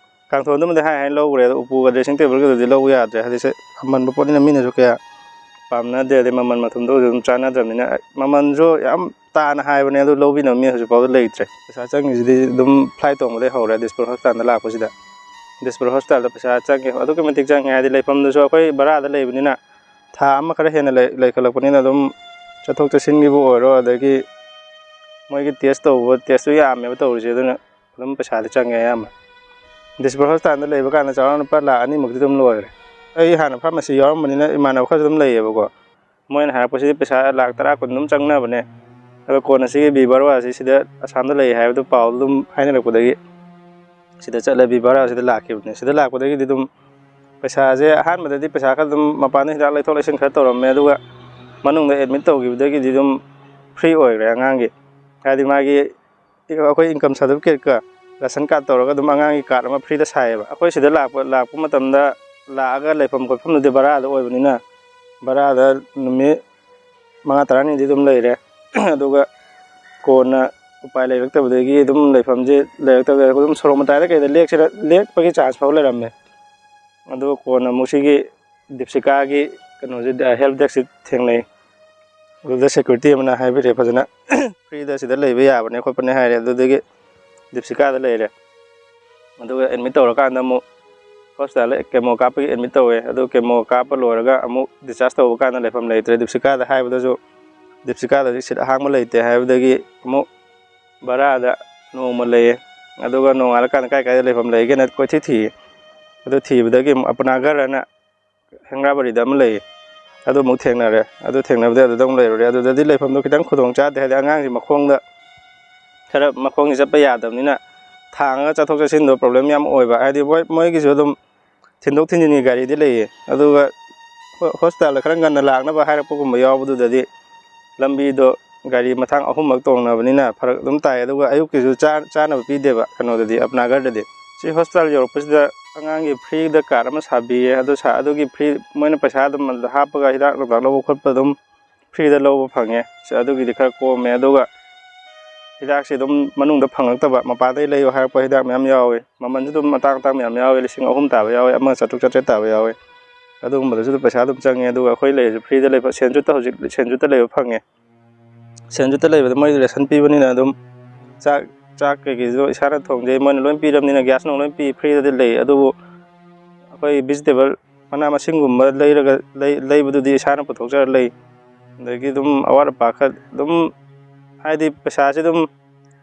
ꯀꯥꯡꯊꯣꯟꯗꯨꯃꯗꯤ ꯍꯥꯏ ꯍꯥꯏꯅ ꯂꯧꯈ꯭ꯔꯦ, ꯑꯗꯣ ꯎꯄꯨꯒ ꯗ꯭ꯔꯦꯁꯤꯡ ꯇꯦꯕꯜꯒꯗꯨꯗꯤ ꯂꯧꯕ ꯌꯥꯗ꯭ꯔꯦ꯫ ꯍꯥꯏꯗꯤ ꯁꯦ ꯑꯃꯟꯕ ꯄꯣꯠꯅꯤꯅ ꯃꯤꯅꯁꯨ ꯀꯌꯥ ꯄꯥꯝꯅꯗꯦ, ꯑꯗꯩ ꯃꯃꯜ ꯃꯊꯨꯝꯗꯨꯒꯁꯨ ꯑꯗꯨꯝ ꯆꯥꯟꯅꯗ꯭ꯔꯕꯅꯤꯅ꯫ ꯃꯃꯜꯁꯨ ꯌꯥꯝ ꯇꯥꯅ ꯍꯥꯏꯕꯅꯦ, ꯑꯗꯨ ꯂꯧꯕꯤꯅꯕ ꯃꯤ ꯍꯧꯖꯤꯛ ꯐꯥꯎꯕꯗ ꯂꯩꯇ꯭ꯔꯦ꯫ ꯄꯩꯁꯥ ꯆꯪꯉꯤꯁꯤꯗꯤ ꯑꯗꯨꯝ flight ꯇꯣꯡꯕꯗꯩ ꯍꯧꯔꯦ, ꯗꯤꯁꯄꯨꯔ ꯍꯣꯁꯄꯤꯇꯥꯜꯗ ꯂꯥꯛꯄꯁꯤꯗ꯫ ꯗꯤꯁꯄꯨꯔ ꯍꯣꯁꯄꯤꯇꯥꯜꯗ ꯄꯩꯁꯥ ꯆꯪꯉꯦ, ꯑꯗꯨꯛꯀꯤ ꯃꯇꯤꯛ ꯆꯪꯉꯦ ꯍꯥꯏꯗꯤ, ꯂꯩꯐꯝꯗꯨꯁꯨ ꯑꯩꯈꯣꯏ ꯚꯔꯥꯗ ꯂꯩꯕꯅꯤꯅ, ꯊꯥ ꯑꯃ ꯈꯔ ꯍꯦꯟꯅ ꯂꯩ-, ꯂꯩꯈꯠꯂꯛꯄꯅꯤꯅ, ꯑꯗꯨꯝ ꯆꯠꯊꯣꯛ ꯆꯠꯁꯤꯟꯒꯤꯕꯨ ꯑꯣꯏꯔꯣ, ꯑꯗꯒꯤ ꯃꯣꯏꯒꯤ ꯇꯦꯁ ꯇꯧꯕ, ꯇꯦꯁꯇꯨ ꯌꯥꯝꯃꯦꯕ ꯇꯧꯔꯤꯁꯦ, ꯑꯗꯨꯅ ꯑꯗꯨꯝ ꯄꯩꯁꯥꯗꯤ ꯆꯪꯉꯦ ꯑꯌꯥꯝꯕ꯫ ꯗꯤꯁꯄꯨꯔ ꯍꯣꯁꯄꯤꯇꯥꯜꯗ ꯂꯩꯕ ꯀꯥꯟꯗ ꯆꯥꯎꯔꯥꯛꯅ ꯂꯨꯄꯥ ꯂꯥꯈ ꯑꯅꯤꯃꯨꯛꯇꯤ ꯑꯗꯨꯝ ꯂꯣꯏꯔꯦ꯫ ꯑꯩ ꯍꯥꯟꯅ ꯐꯥꯔꯃꯥꯁꯤ ꯌꯥꯎꯔꯝꯕꯅꯤꯅ ꯏꯃꯥꯟꯅꯕ ꯈꯔꯁꯨ ꯑꯗꯨꯝ ꯂꯩꯌꯦꯕꯀꯣ, ꯃꯣꯏꯅ ꯍꯥꯏꯔꯛꯄꯁꯤꯗꯤ ꯄꯩꯁꯥ ꯂꯥꯈ ꯇꯔꯥ ꯀꯨꯟ ꯑꯗꯨꯝ ꯆꯪꯅꯕꯅꯦ꯫ ꯑꯗꯣ ꯀꯣꯟꯅ ꯁꯤꯒꯤ ꯕꯤ ꯕꯔꯣ ꯑꯁꯤ ꯁꯤꯗ ꯑꯁꯥꯝꯗ ꯂꯩ ꯍꯥꯏꯕꯗꯨ ꯄꯥꯎ ꯑꯗꯨꯝ ꯍꯥꯏꯅꯔꯛꯄꯗꯒꯤ ꯁꯤꯗ ꯆꯠꯂꯦ, ꯕꯤ ꯕꯔꯣ ꯁꯤꯗ ꯂꯥꯛꯈꯤꯕꯅꯦ꯫ ꯁꯤꯗ ꯂꯥꯛꯄꯗꯒꯤꯗꯤ ꯑꯗꯨꯝ ꯄꯩꯁꯥꯁꯦ ꯑꯍꯥꯟꯕꯗꯗꯤ ꯄꯩꯁꯥ ꯈꯔ ꯑꯗꯨꯝ ꯃꯄꯥꯟꯗ ꯍꯤꯗꯥꯛ ꯂꯩꯊꯣꯛ ꯂꯩꯁꯤꯟ ꯈꯔ ꯇꯧꯔꯝꯃꯦ, ꯑꯗꯨꯒ ꯃꯅꯨꯡꯗ ꯑꯦꯗꯃꯤꯠ ꯇꯧꯈꯤꯕꯗꯒꯤꯗꯤ ꯑꯗꯨꯝ ꯐ꯭ꯔꯤ ꯑꯣꯏꯈ꯭ꯔꯦ ꯑꯉꯥꯡꯒꯤ꯫ ꯍꯥꯏꯗꯤ ꯃꯥꯒꯤ ꯑꯩꯈꯣꯏ ꯏꯟꯀꯝ ꯁꯥꯔꯇꯤꯐꯤꯀꯦꯠꯀ ꯔꯦꯁꯟ ꯀꯥꯔꯗ ꯇꯧꯔꯒ ꯑꯗꯨꯝ ꯑꯉꯥꯡꯒꯤ ꯀꯥꯔꯗ ꯑꯃ ꯐ꯭ꯔꯤꯗ ꯁꯥꯏꯌꯦꯕ꯫ ꯑꯩꯈꯣꯏ ꯁꯤꯗ ꯂꯥꯛꯄ, ꯂꯥꯛꯄ ꯃꯇꯝꯗ ꯂꯥꯛꯑꯒ ꯂꯩꯐꯝ ꯈꯣꯠꯐꯝꯗꯨꯗꯤ ꯚꯔꯥꯗ ꯑꯣꯏꯕꯅꯤꯅ, ꯚꯔꯥꯗ ꯅꯨꯃꯤꯠ ꯃꯉꯥ ꯇꯔꯥꯅꯤꯗꯤ ꯑꯗꯨꯝ ꯂꯩꯔꯦ꯫ ꯑꯗꯨꯒ ꯀꯣꯟꯅ ꯎꯄꯥꯏ ꯂꯩꯔꯛꯇꯕꯗꯒꯤ ꯑꯗꯨꯝ ꯂꯩꯐꯝꯁꯦ ꯂꯩꯔꯛꯇꯕꯗꯒꯤ ꯑꯗꯨꯝ ꯁꯣꯔꯣꯛ ꯃꯇꯥꯏꯗ ꯀꯩꯗ ꯂꯦꯛꯁꯤꯔ-, ꯂꯦꯛꯄꯒꯤ ꯆꯥꯟꯁ ꯐꯥꯎ ꯂꯩꯔꯝꯃꯦ꯫ ꯑꯗꯨꯒ ꯀꯣꯟꯅ ꯑꯃꯨꯛ ꯁꯤꯒꯤ ꯗꯤꯞꯁꯤꯀꯥꯒꯤ ꯀꯩꯅꯣꯁꯦ, ꯍꯦꯜꯞ ꯗꯦꯛꯁꯁꯦ ꯊꯦꯡꯅꯩ꯫ ꯑꯗꯨꯗ ꯁꯦꯀ꯭ꯌꯨꯔꯤꯇꯤ ꯑꯃꯅ ꯍꯥꯏꯕꯤꯔꯦ ꯐꯖꯅ, ꯐ꯭ꯔꯤꯗ ꯁꯤꯗ ꯂꯩꯕ ꯌꯥꯕꯅꯦ ꯈꯣꯠꯄꯅꯦ ꯍꯥꯏꯔꯦ꯫ ꯑꯗꯨꯗꯒꯤ ꯗꯤꯞꯁꯤꯀꯥꯗ ꯂꯩꯔꯦ꯫ ꯑꯗꯨꯒ ꯑꯦꯗꯃꯤꯠ ꯇꯧꯔꯀꯥꯟꯗ ꯑꯃꯨꯛ ꯍꯣꯁꯄꯤꯇꯥꯜꯗ ꯀꯦꯃꯣ ꯀꯥꯞꯄꯒꯤ ꯑꯦꯗꯃꯤꯠ ꯇꯧꯋꯦ꯫ ꯑꯗꯨ ꯀꯦꯃꯣ ꯀꯥꯞꯄ ꯂꯣꯏꯔꯒ ꯑꯃꯨꯛ ꯗꯤꯁꯆꯥꯔꯖ ꯇꯧꯕ ꯀꯥꯟꯗ ꯂꯩꯐꯝ ꯂꯩꯇ꯭ꯔꯦ꯫ ꯗꯤꯞꯁꯤꯀꯥꯗ ꯍꯥꯏꯕꯗꯁꯨ, ꯗꯤꯞꯁꯤꯀꯥꯗꯗꯤ ꯁꯤꯠ ꯑꯍꯥꯡꯕ ꯂꯩꯇꯦ ꯍꯥꯏꯕꯗꯒꯤ ꯑꯃꯨꯛ ꯚꯔꯥꯗ ꯅꯣꯡꯃ ꯂꯩꯌꯦ꯫ ꯑꯗꯨꯒ ꯅꯣꯡꯉꯥꯜꯂꯀꯥꯟꯗ ꯀꯥꯏ ꯀꯥꯏꯗ ꯂꯩꯐꯝ ꯂꯩꯒꯦꯅ ꯀꯣꯏꯊꯤ ꯊꯤꯌꯦ꯫ ꯑꯗꯨ ꯊꯤꯕꯗꯒꯤ ꯑꯃꯨꯛ ꯑꯄꯅꯥꯒꯔ ꯍꯥꯏꯅ ꯍꯦꯡꯔꯥꯕꯥꯔꯤꯗ ꯑꯃ ꯂꯩꯌꯦ꯫ ꯑꯗꯨ ꯑꯃꯨꯛ ꯊꯦꯡꯅꯔꯦ꯫ ꯑꯗꯨ ꯊꯦꯡꯅꯕꯗꯒꯤ ꯑꯗꯨꯗ ꯑꯃꯨꯛ ꯂꯩꯔꯨꯔꯦ꯫ ꯑꯗꯨꯗꯗꯤ ꯂꯩꯐꯝꯗꯣ ꯈꯤꯇꯪ ꯈꯨꯗꯣꯡ ꯆꯥꯗꯦ, ꯍꯥꯏꯗꯤ ꯑꯉꯥꯡꯁꯤ ꯃꯈꯣꯡꯗ ꯈꯔ, ꯃꯈꯣꯡꯁꯤ ꯆꯠꯄ ꯌꯥꯗꯕꯅꯤꯅ ꯊꯥꯡꯉꯒ ꯆꯠꯊꯣꯛ ꯆꯠꯁꯤꯟꯗꯣ ꯄ꯭ꯔꯣꯕ꯭ꯂꯦꯝ ꯌꯥꯝ ꯑꯣꯏꯕ꯫ ꯍꯥꯏꯗꯤ ꯃꯣꯏ, ꯃꯣꯏꯒꯤꯁꯨ ꯑꯗꯨꯝ ꯊꯤꯟꯗꯣꯛ ꯊꯤꯟꯖꯤꯟꯒꯤ ꯒꯥꯔꯤꯗꯤ ꯂꯩꯌꯦ, ꯑꯗꯨꯒ ꯍꯣ-, ꯍꯣꯁꯄꯤꯇꯥꯜꯗ ꯈꯔ ꯉꯟꯅ ꯂꯥꯛꯅꯕ ꯍꯥꯏꯔꯛꯄꯒꯨꯝꯕ ꯌꯥꯎꯕꯗꯨꯗꯗꯤ ꯂꯝꯕꯤꯗꯣ ꯒꯥꯔꯤ ꯃꯊꯥꯡ ꯑꯍꯨꯝꯃꯛ ꯇꯣꯡꯅꯕꯅꯤꯅ ꯐꯔꯛ ꯑꯗꯨꯝ ꯇꯥꯏ꯫ ꯑꯗꯨꯒ ꯑꯌꯨꯛꯀꯤꯁꯨ ꯆꯥ-, ꯆꯥꯅꯕ ꯄꯤꯗꯦꯕ ꯀꯩꯅꯣꯗꯗꯤ, ꯑꯞꯅꯥꯒꯔꯗꯗꯤ꯫ ꯁꯤ ꯍꯣꯁꯄꯤꯇꯥꯜ ꯌꯧꯔꯛꯄꯁꯤꯗ ꯑꯉꯥꯡꯒꯤ ꯐ꯭ꯔꯤꯗ ꯀꯥꯔꯠ ꯑꯃ ꯁꯥꯕꯤꯌꯦ꯫ ꯑꯗꯨ ꯁꯥ-, ꯑꯗꯨꯒꯤ ꯐ꯭ꯔꯤ, ꯃꯣꯏꯅ ꯄꯩꯁꯥ ꯑꯗꯨꯝ ꯑꯗꯨꯗ ꯍꯥꯞꯄꯒ ꯍꯤꯗꯥꯛ ꯅꯨꯡꯗꯥꯛ ꯂꯧꯕ ꯈꯣꯠꯄ ꯑꯗꯨꯝ ꯐ꯭ꯔꯤꯗ ꯂꯧꯕ ꯐꯪꯉꯦ꯫ ꯁꯤ, ꯑꯗꯨꯒꯤꯗꯤ ꯈꯔ ꯀꯣꯝꯃꯦ꯫ ꯑꯗꯨꯒ ꯍꯤꯗꯥꯛꯁꯤ ꯑꯗꯨꯝ ꯃꯅꯨꯡꯗ ꯐꯪꯉꯛꯇꯕ, ꯃꯄꯥꯟꯗꯒꯤ ꯂꯩꯌꯨ ꯍꯥꯏꯔꯛꯄ ꯍꯤꯗꯥꯛ ꯃꯌꯥꯝ ꯌꯥꯎꯋꯦ꯫ ꯃꯃꯜꯁꯨ ꯑꯗꯨꯝ ꯑꯇꯥꯡ ꯑꯇꯥꯡ ꯃꯌꯥꯝ ꯌꯥꯎꯋꯦ, ꯂꯤꯁꯤꯡ ꯑꯍꯨꯝ ꯇꯥꯕ ꯌꯥꯎꯋꯦ, ꯑꯃ ꯆꯥꯇ꯭ꯔꯨꯛ ꯆꯥꯇ꯭ꯔꯦꯠ ꯇꯥꯕ ꯌꯥꯎꯋꯦ꯫ ꯑꯗꯨꯒꯨꯝꯕꯗꯁꯨ ꯑꯗꯨꯝ ꯄꯩꯁꯥ ꯑꯗꯨꯝ ꯆꯪꯉꯦ꯫ ꯑꯗꯨꯒ ꯑꯩꯈꯣꯏ ꯂꯩꯔꯤꯁꯦ ꯐ꯭ꯔꯤꯗ ꯂꯩꯕ, ꯁꯦꯟꯖꯨꯠꯇ, ꯍꯧꯖꯤꯛ ꯁꯦꯟꯖꯨꯠꯇ ꯂꯩꯕ ꯐꯪꯉꯦ꯫ ꯁꯦꯟꯖꯨꯠꯇ ꯂꯩꯕꯗ ꯃꯣꯏ ꯔꯦꯁꯟ ꯄꯤꯕꯅꯤꯅ ꯑꯗꯨꯝ ꯆꯥꯛ ꯆꯥꯛ ꯀꯩꯀꯩꯁꯨ ꯏꯁꯥꯅ ꯊꯣꯡꯖꯩ, ꯃꯣꯏꯅ ꯂꯣꯏ ꯄꯤꯔꯕꯅꯤꯅ ꯒ꯭ꯌꯥꯁ ꯅꯨꯡ ꯂꯣꯏ ꯄꯤ, ꯐ꯭ꯔꯤꯗꯗꯤ ꯂꯩ꯫ ꯑꯗꯨꯕꯨ ꯑꯩꯈꯣꯏ ꯚꯤꯖꯤꯇꯦꯕꯜ, ꯃꯅꯥ ꯃꯁꯤꯡꯒꯨꯝꯕ ꯂꯩꯔꯒ ꯂꯩ- ꯂꯩꯕꯗꯨꯗꯤ ꯏꯁꯥꯅ ꯄꯨꯊꯣꯛꯆꯔ ꯂꯩ꯫ ꯑꯗꯒꯤ ꯑꯗꯨꯝ ꯑꯋꯥꯠ ꯑꯄꯥ ꯈꯔ ꯑꯗꯨꯝ, ꯍꯥꯏꯗꯤ ꯄꯩꯁꯥꯁꯦ ꯑꯗꯨꯝ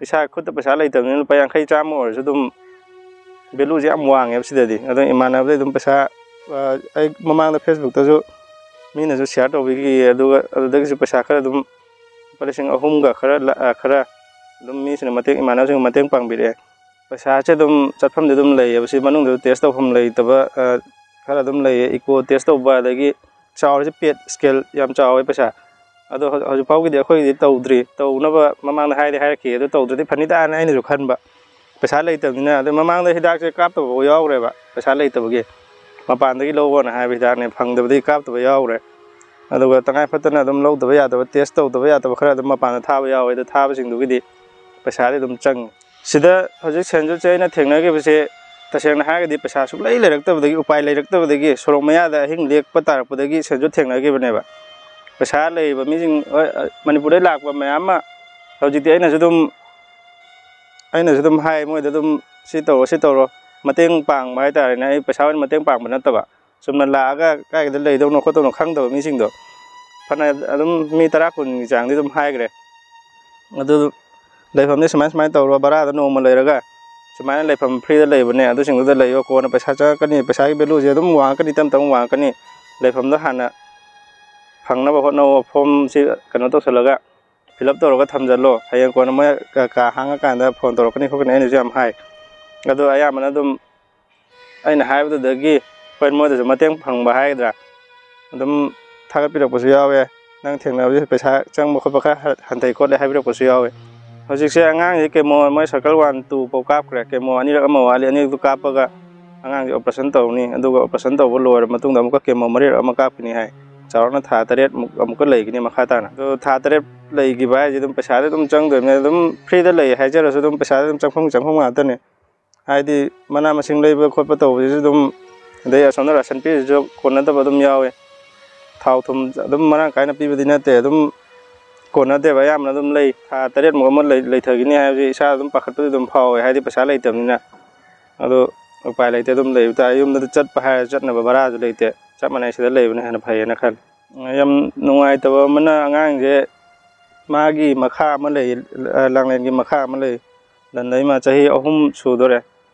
ꯏꯁꯥ ꯈꯨꯠꯇ ꯄꯩꯁꯥ ꯂꯩꯇꯕꯅꯤꯅ ꯂꯨꯄꯥ ꯌꯥꯡꯈꯩ ꯆꯥꯝꯃ ꯑꯣꯏꯔꯁꯨ ꯑꯗꯨꯝ ꯚꯦꯂꯨꯁꯦ ꯌꯥꯝ ꯋꯥꯡꯉꯦꯕ ꯁꯤꯗꯗꯤ꯫ ꯑꯗꯣ ꯏꯃꯥꯟꯅꯕꯗꯩ ꯑꯗꯨꯝ ꯄꯩꯁꯥ, ꯑ, ꯑꯩ ꯃꯃꯥꯡꯗ ꯐꯦꯁꯕꯨꯛꯇꯁꯨ ꯃꯤꯅꯁꯨ ꯁꯤꯌꯥꯔ ꯇꯧꯕꯤꯈꯤ, ꯑꯗꯨꯒ ꯑꯗꯨꯗꯒꯤꯁꯨ ꯄꯩꯁꯥ ꯈꯔ ꯑꯗꯨꯝ ꯂꯨꯄꯥ ꯂꯤꯁꯤꯡ ꯑꯍꯨꯝꯒ ꯈꯔ ꯂ-, ꯑ, ꯈꯔ ꯑꯗꯨꯝ ꯃꯤꯁꯤꯡꯅ ꯃꯇꯦꯡ, ꯏꯃꯥꯟꯅꯕꯁꯤꯡꯅ ꯃꯇꯦꯡ ꯄꯥꯡꯕꯤꯔꯛꯑꯦ꯫ ꯄꯩꯁꯥꯁꯦ ꯑꯗꯨꯝ ꯆꯠꯐꯝꯗꯤ ꯑꯗꯨꯝ ꯂꯩꯌꯦꯕ꯫ ꯁꯤ ꯃꯅꯨꯡꯗ ꯇꯦꯁ ꯇꯧꯐꯝ ꯂꯩꯇꯕ, ꯑ, ꯈꯔ ꯑꯗꯨꯝ ꯂꯩꯌꯦ꯫ ꯏꯀꯣ ꯇꯦꯁ ꯇꯧꯕ, ꯑꯗꯒꯤ ꯆꯥꯎꯔꯤꯁꯦ ꯄꯦꯠ ꯁ꯭ꯀꯦꯜ ꯌꯥꯝ ꯆꯥꯎꯋꯦ ꯄꯩꯁꯥ꯫ ꯑꯗꯣ ꯍꯧ-, ꯍꯧꯖꯤꯛ ꯐꯥꯎꯒꯤꯗꯤ ꯑꯩꯈꯣꯏꯒꯤꯗꯤ ꯇꯧꯗ꯭ꯔꯤ꯫ ꯇꯧꯅꯕ ꯃꯃꯥꯡꯗ ꯍꯥꯏꯗꯤ ꯍꯥꯏꯔꯛꯈꯤ, ꯑꯗꯨ ꯇꯧꯗ꯭ꯔꯗꯤ ꯐꯅꯤꯗꯥꯅ ꯑꯩꯅꯁꯨ ꯈꯟꯕ꯫ ꯄꯩꯁꯥ ꯂꯩꯇꯕꯅꯤꯅ꯫ ꯑꯗꯣ ꯃꯃꯥꯡꯗ ꯍꯤꯗꯥꯛꯁꯦ ꯀꯥꯞꯇꯕꯐꯥꯎ ꯌꯥꯎꯈ꯭ꯔꯦꯕ, ꯄꯩꯁꯥ ꯂꯩꯇꯕꯒꯤ꯫ ꯃꯄꯥꯟꯗꯒꯤ ꯂꯧꯑꯣꯅ ꯍꯥꯏꯕ ꯍꯤꯗꯥꯛꯅꯦ, ꯐꯪꯗꯕꯗꯒꯤ ꯀꯥꯞꯇꯕ ꯌꯥꯎꯈ꯭ꯔꯦ꯫ ꯑꯗꯨꯒ ꯇꯉꯥꯏ ꯐꯗꯅ ꯑꯗꯨꯝ ꯂꯧꯗꯕ ꯌꯥꯗꯕ, ꯇꯦꯁ ꯇꯧꯗꯕ ꯌꯥꯗꯕ ꯈꯔ ꯑꯗꯨꯝ ꯃꯄꯥꯟꯗ ꯊꯥꯕ ꯌꯥꯎꯋꯦ꯫ ꯑꯗꯣ ꯊꯥꯕꯁꯤꯡꯗꯨꯒꯤꯗꯤ ꯄꯩꯁꯥꯗꯤ ꯑꯗꯨꯝ ꯆꯪꯉꯤ꯫ ꯁꯤꯗ ꯍꯧꯖꯤꯛ ꯁꯦꯟꯖꯨꯠꯁꯦ ꯑꯩꯅ ꯊꯦꯡꯅꯈꯤꯕꯁꯦ, ꯇꯁꯦꯡꯅ ꯍꯥꯏꯔꯒꯗꯤ ꯄꯩꯁꯥ ꯁꯨꯡꯂꯩ ꯂꯩꯔꯛꯇꯕꯗꯒꯤ, ꯎꯄꯥꯏ ꯂꯩꯔꯛꯇꯕꯗꯒꯤ, ꯁꯣꯔꯣꯛ ꯃꯌꯥꯗ ꯑꯍꯤꯡ ꯂꯦꯛꯄ ꯇꯥꯔꯛꯄꯗꯒꯤ ꯁꯦꯟꯖꯨꯠ ꯊꯦꯡꯅꯈꯤꯕꯅꯦꯕ꯫ ꯄꯩꯁꯥ ꯂꯩꯔꯤꯕ ꯃꯤꯁꯤꯡ, ꯍꯣꯏ, ꯃꯅꯤꯄꯨꯔꯗꯩ ꯂꯥꯛꯄ ꯃꯌꯥꯝ ꯑꯃ ꯍꯧꯖꯤꯛꯇꯤ ꯑꯩꯅꯁꯨ ꯑꯗꯨꯝ, ꯑꯩꯅꯁꯨ ꯑꯗꯨꯝ ꯍꯥꯏ, ꯃꯣꯏꯗ ꯑꯗꯨꯝ ꯁꯤ ꯇꯧꯔꯣ, ꯁꯤ ꯇꯧꯔꯣ, ꯃꯇꯦꯡ ꯄꯥꯡꯕ ꯍꯥꯏꯇꯥꯔꯦꯅꯦ꯫ ꯑꯩ ꯄꯩꯁꯥ ꯑꯣꯏꯅ ꯃꯇꯦꯡ ꯄꯥꯡꯕ ꯅꯠꯇꯕ, ꯆꯨꯝꯅ ꯂꯥꯛꯑꯒ ꯀꯥꯏꯗ ꯂꯩꯗꯧꯅꯣ ꯈꯣꯠꯇꯧꯅꯣ ꯈꯪꯗꯕ ꯃꯤꯁꯤꯡꯗꯣ, ꯐꯅ ꯑꯗꯨꯝ ꯃꯤ ꯇꯔꯥ ꯀꯨꯟꯒꯤ ꯆꯥꯡꯗꯤ ꯑꯗꯨꯝ ꯍꯥꯏꯈ꯭ꯔꯦ꯫ ꯑꯗꯨ ꯂꯩꯐꯝꯗꯤ ꯁꯨꯃꯥꯏ ꯁꯨꯃꯥꯏꯅ ꯇꯧꯔꯣ, ꯚꯔꯥꯗ ꯅꯣꯡꯃ ꯂꯩꯔꯒ ꯁꯨꯃꯥꯏꯅ ꯂꯩꯐꯝ ꯐ꯭ꯔꯤꯗ ꯂꯩꯕꯅꯦ, ꯑꯗꯨꯁꯤꯡꯗꯨꯗ ꯂꯩꯌꯣ, ꯀꯣꯟꯅ ꯄꯩꯁꯥ ꯆꯪꯉꯛꯀꯅꯤ, ꯄꯩꯁꯥꯒꯤ ꯚꯦꯂꯨꯁꯦ ꯑꯗꯨꯝ ꯋꯥꯡꯉꯛꯀꯅꯤ, ꯇꯞ ꯇꯞꯅ ꯋꯥꯡꯉꯛꯀꯅꯤ, ꯂꯩꯐꯝꯗꯣ ꯍꯥꯟꯅ ꯐꯪꯅꯕ ꯍꯣꯠꯅꯧꯑꯣ, ꯐꯣꯝꯁꯤ ꯀꯩꯅꯣ ꯇꯧꯁꯜꯂꯒ ꯐꯤꯜ ꯑꯞ ꯇꯧꯔꯒ ꯊꯝꯖꯜꯂꯣ, ꯍꯌꯦꯡ ꯀꯣꯟꯅ ꯃꯣꯏ ꯀ-, ꯀꯥ ꯍꯥꯡꯉꯀꯥꯟꯗ ꯐꯣꯟ ꯇꯧꯔꯛꯀꯅꯤ ꯈꯣꯠꯀꯅꯤ ꯑꯩꯅꯁꯨ ꯌꯥꯝ ꯍꯥꯏ꯫ ꯑꯗꯣ ꯑꯌꯥꯝꯕꯅ ꯑꯗꯨꯝ ꯑꯩꯅ ꯍꯥꯏꯕꯗꯨꯗꯒꯤ ꯍꯣꯏ ꯃꯣꯏꯗꯁꯨ ꯃꯇꯦꯡ ꯐꯪꯕ ꯍꯥꯏꯒꯗ꯭ꯔꯥ, ꯑꯗꯨꯝ ꯊꯥꯒꯠꯄꯤꯔꯛꯄꯁꯨ ꯌꯥꯎꯋꯦ꯫ ꯅꯪ ꯊꯦꯡꯅꯕꯁꯦ ꯄꯩꯁꯥ ꯆꯪꯕ ꯈꯣꯠꯄ ꯈꯔ ꯍ-, ꯍꯟꯊꯩ ꯈꯣꯠꯂꯦ ꯍꯥꯏꯕꯤꯔꯛꯄꯁꯨ ꯌꯥꯎꯋꯦ꯫ ꯍꯧꯖꯤꯛꯁꯦ ꯑꯉꯥꯡꯁꯦ ꯀꯦꯃꯣ ꯃꯣꯏ ꯁꯔꯀꯜ ꯋꯥꯟ ꯇꯨ ꯐꯥꯎ ꯀꯥꯞꯈ꯭ꯔꯦ꯫ ꯀꯦꯃꯣ ꯑꯅꯤꯔꯛ ꯑꯃ ꯋꯥꯠꯂꯤ, ꯑꯅꯤꯔꯛꯇꯨ ꯀꯥꯞꯄꯒ ꯑꯉꯥꯡꯁꯦ ꯑꯣꯄꯔꯦꯁꯟ ꯇꯧꯔꯅꯤ꯫ ꯑꯗꯨꯒ ꯑꯣꯄꯔꯦꯁꯟ ꯇꯧꯕ ꯂꯣꯏꯔ ꯃꯇꯨꯡꯗ ꯑꯃꯨꯛꯀ ꯀꯦꯃꯣ ꯃꯔꯤꯔꯛ ꯑꯃ ꯀꯥꯞꯀꯅꯤ ꯍꯥꯏ꯫ ꯆꯥꯎꯔꯥꯛꯅ ꯊꯥ ꯇꯔꯦꯠ ꯃꯨꯛ ꯑꯃꯨꯛꯀ ꯂꯩꯒꯅꯤ ꯃꯈꯥ ꯇꯥꯅ꯫ ꯑꯗꯣ ꯊꯥ ꯇꯔꯦꯠ ꯂꯩꯈꯤꯕ ꯍꯥꯏꯁꯦ ꯑꯗꯨꯝ ꯄꯩꯁꯥꯗꯤ ꯑꯗꯨꯝ ꯆꯪꯗꯣꯏꯅꯦ꯫ ꯑꯗꯨꯝ ꯐ꯭ꯔꯤꯗ ꯂꯩ ꯍꯥꯏꯖꯔꯁꯨ ꯑꯗꯨꯝ ꯄꯩꯁꯥꯗꯤ ꯑꯗꯨꯝ ꯆꯪꯐꯝ ꯆꯪꯐꯝ ꯉꯥꯛꯇꯅꯦ꯫ ꯍꯥꯏꯗꯤ ꯃꯅꯥ ꯃꯁꯤꯡ ꯂꯩꯕ ꯈꯣꯠꯄ ꯇꯧꯕꯁꯤꯁꯨ ꯑꯗꯨꯝ, ꯑꯗꯩ ꯑꯁꯣꯝꯗ ꯔꯥꯁꯟ ꯄꯤꯔꯤꯁꯤꯁꯨ ꯀꯣꯟꯅꯗꯕ ꯑꯗꯨꯝ ꯌꯥꯎꯋꯦ꯫ ꯊꯥꯎ ꯊꯨꯝ ꯑꯗꯨꯝ ꯃꯔꯥꯡ ꯀꯥꯏꯅ ꯄꯤꯕꯗꯤ ꯅꯠꯇꯦ꯫ ꯑꯗꯨꯝ ꯀꯣꯟꯅꯗꯦꯕ, ꯑꯌꯥꯝꯕꯅ ꯑꯗꯨꯝ ꯂꯩ꯫ ꯊꯥ ꯇꯔꯦꯠꯃꯨꯛ ꯑꯃ ꯂꯩ-, ꯂꯩꯊꯈꯤꯅꯤ ꯍꯥꯏꯕꯁꯤ ꯏꯁꯥ ꯑꯗꯨꯝ ꯄꯥꯈꯠꯄꯗꯤ ꯑꯗꯨꯝ ꯐꯥꯎꯋꯦ, ꯍꯥꯏꯗꯤ ꯄꯩꯁꯥ ꯂꯩꯇꯕꯅꯤꯅ꯫ ꯑꯗꯣ ꯎꯄꯥꯏ ꯂꯩꯇꯦ, ꯑꯗꯨꯝ ꯂꯩꯕ ꯇꯥꯔꯦ꯫ ꯌꯨꯝꯗ ꯆꯠꯄ ꯍꯥꯏꯔ ꯆꯠꯅꯕ ꯚꯔꯥꯁꯨ ꯂꯩꯇꯦ, ꯆꯞ ꯃꯥꯟꯅꯩ, ꯁꯤꯗ ꯂꯩꯕꯅ ꯍꯦꯟꯅ ꯐꯩꯌꯦꯅ ꯈꯜꯂꯤ꯫ ꯌꯥꯝ ꯅꯨꯡꯉꯥꯏꯇꯕ ꯑꯃꯅ, ꯑꯉꯥꯡꯁꯦ ꯃꯥꯒꯤ ꯃꯈꯥ ꯑꯃ ꯂꯩ, ꯑ, ꯂꯥꯡꯂꯦꯟꯒꯤ ꯃꯈꯥ ꯑꯃ ꯂꯩ, ꯂꯟꯗꯩꯃ ꯆꯍꯤ ꯑꯍꯨꯝ ꯁꯨꯗꯣꯔꯦ꯫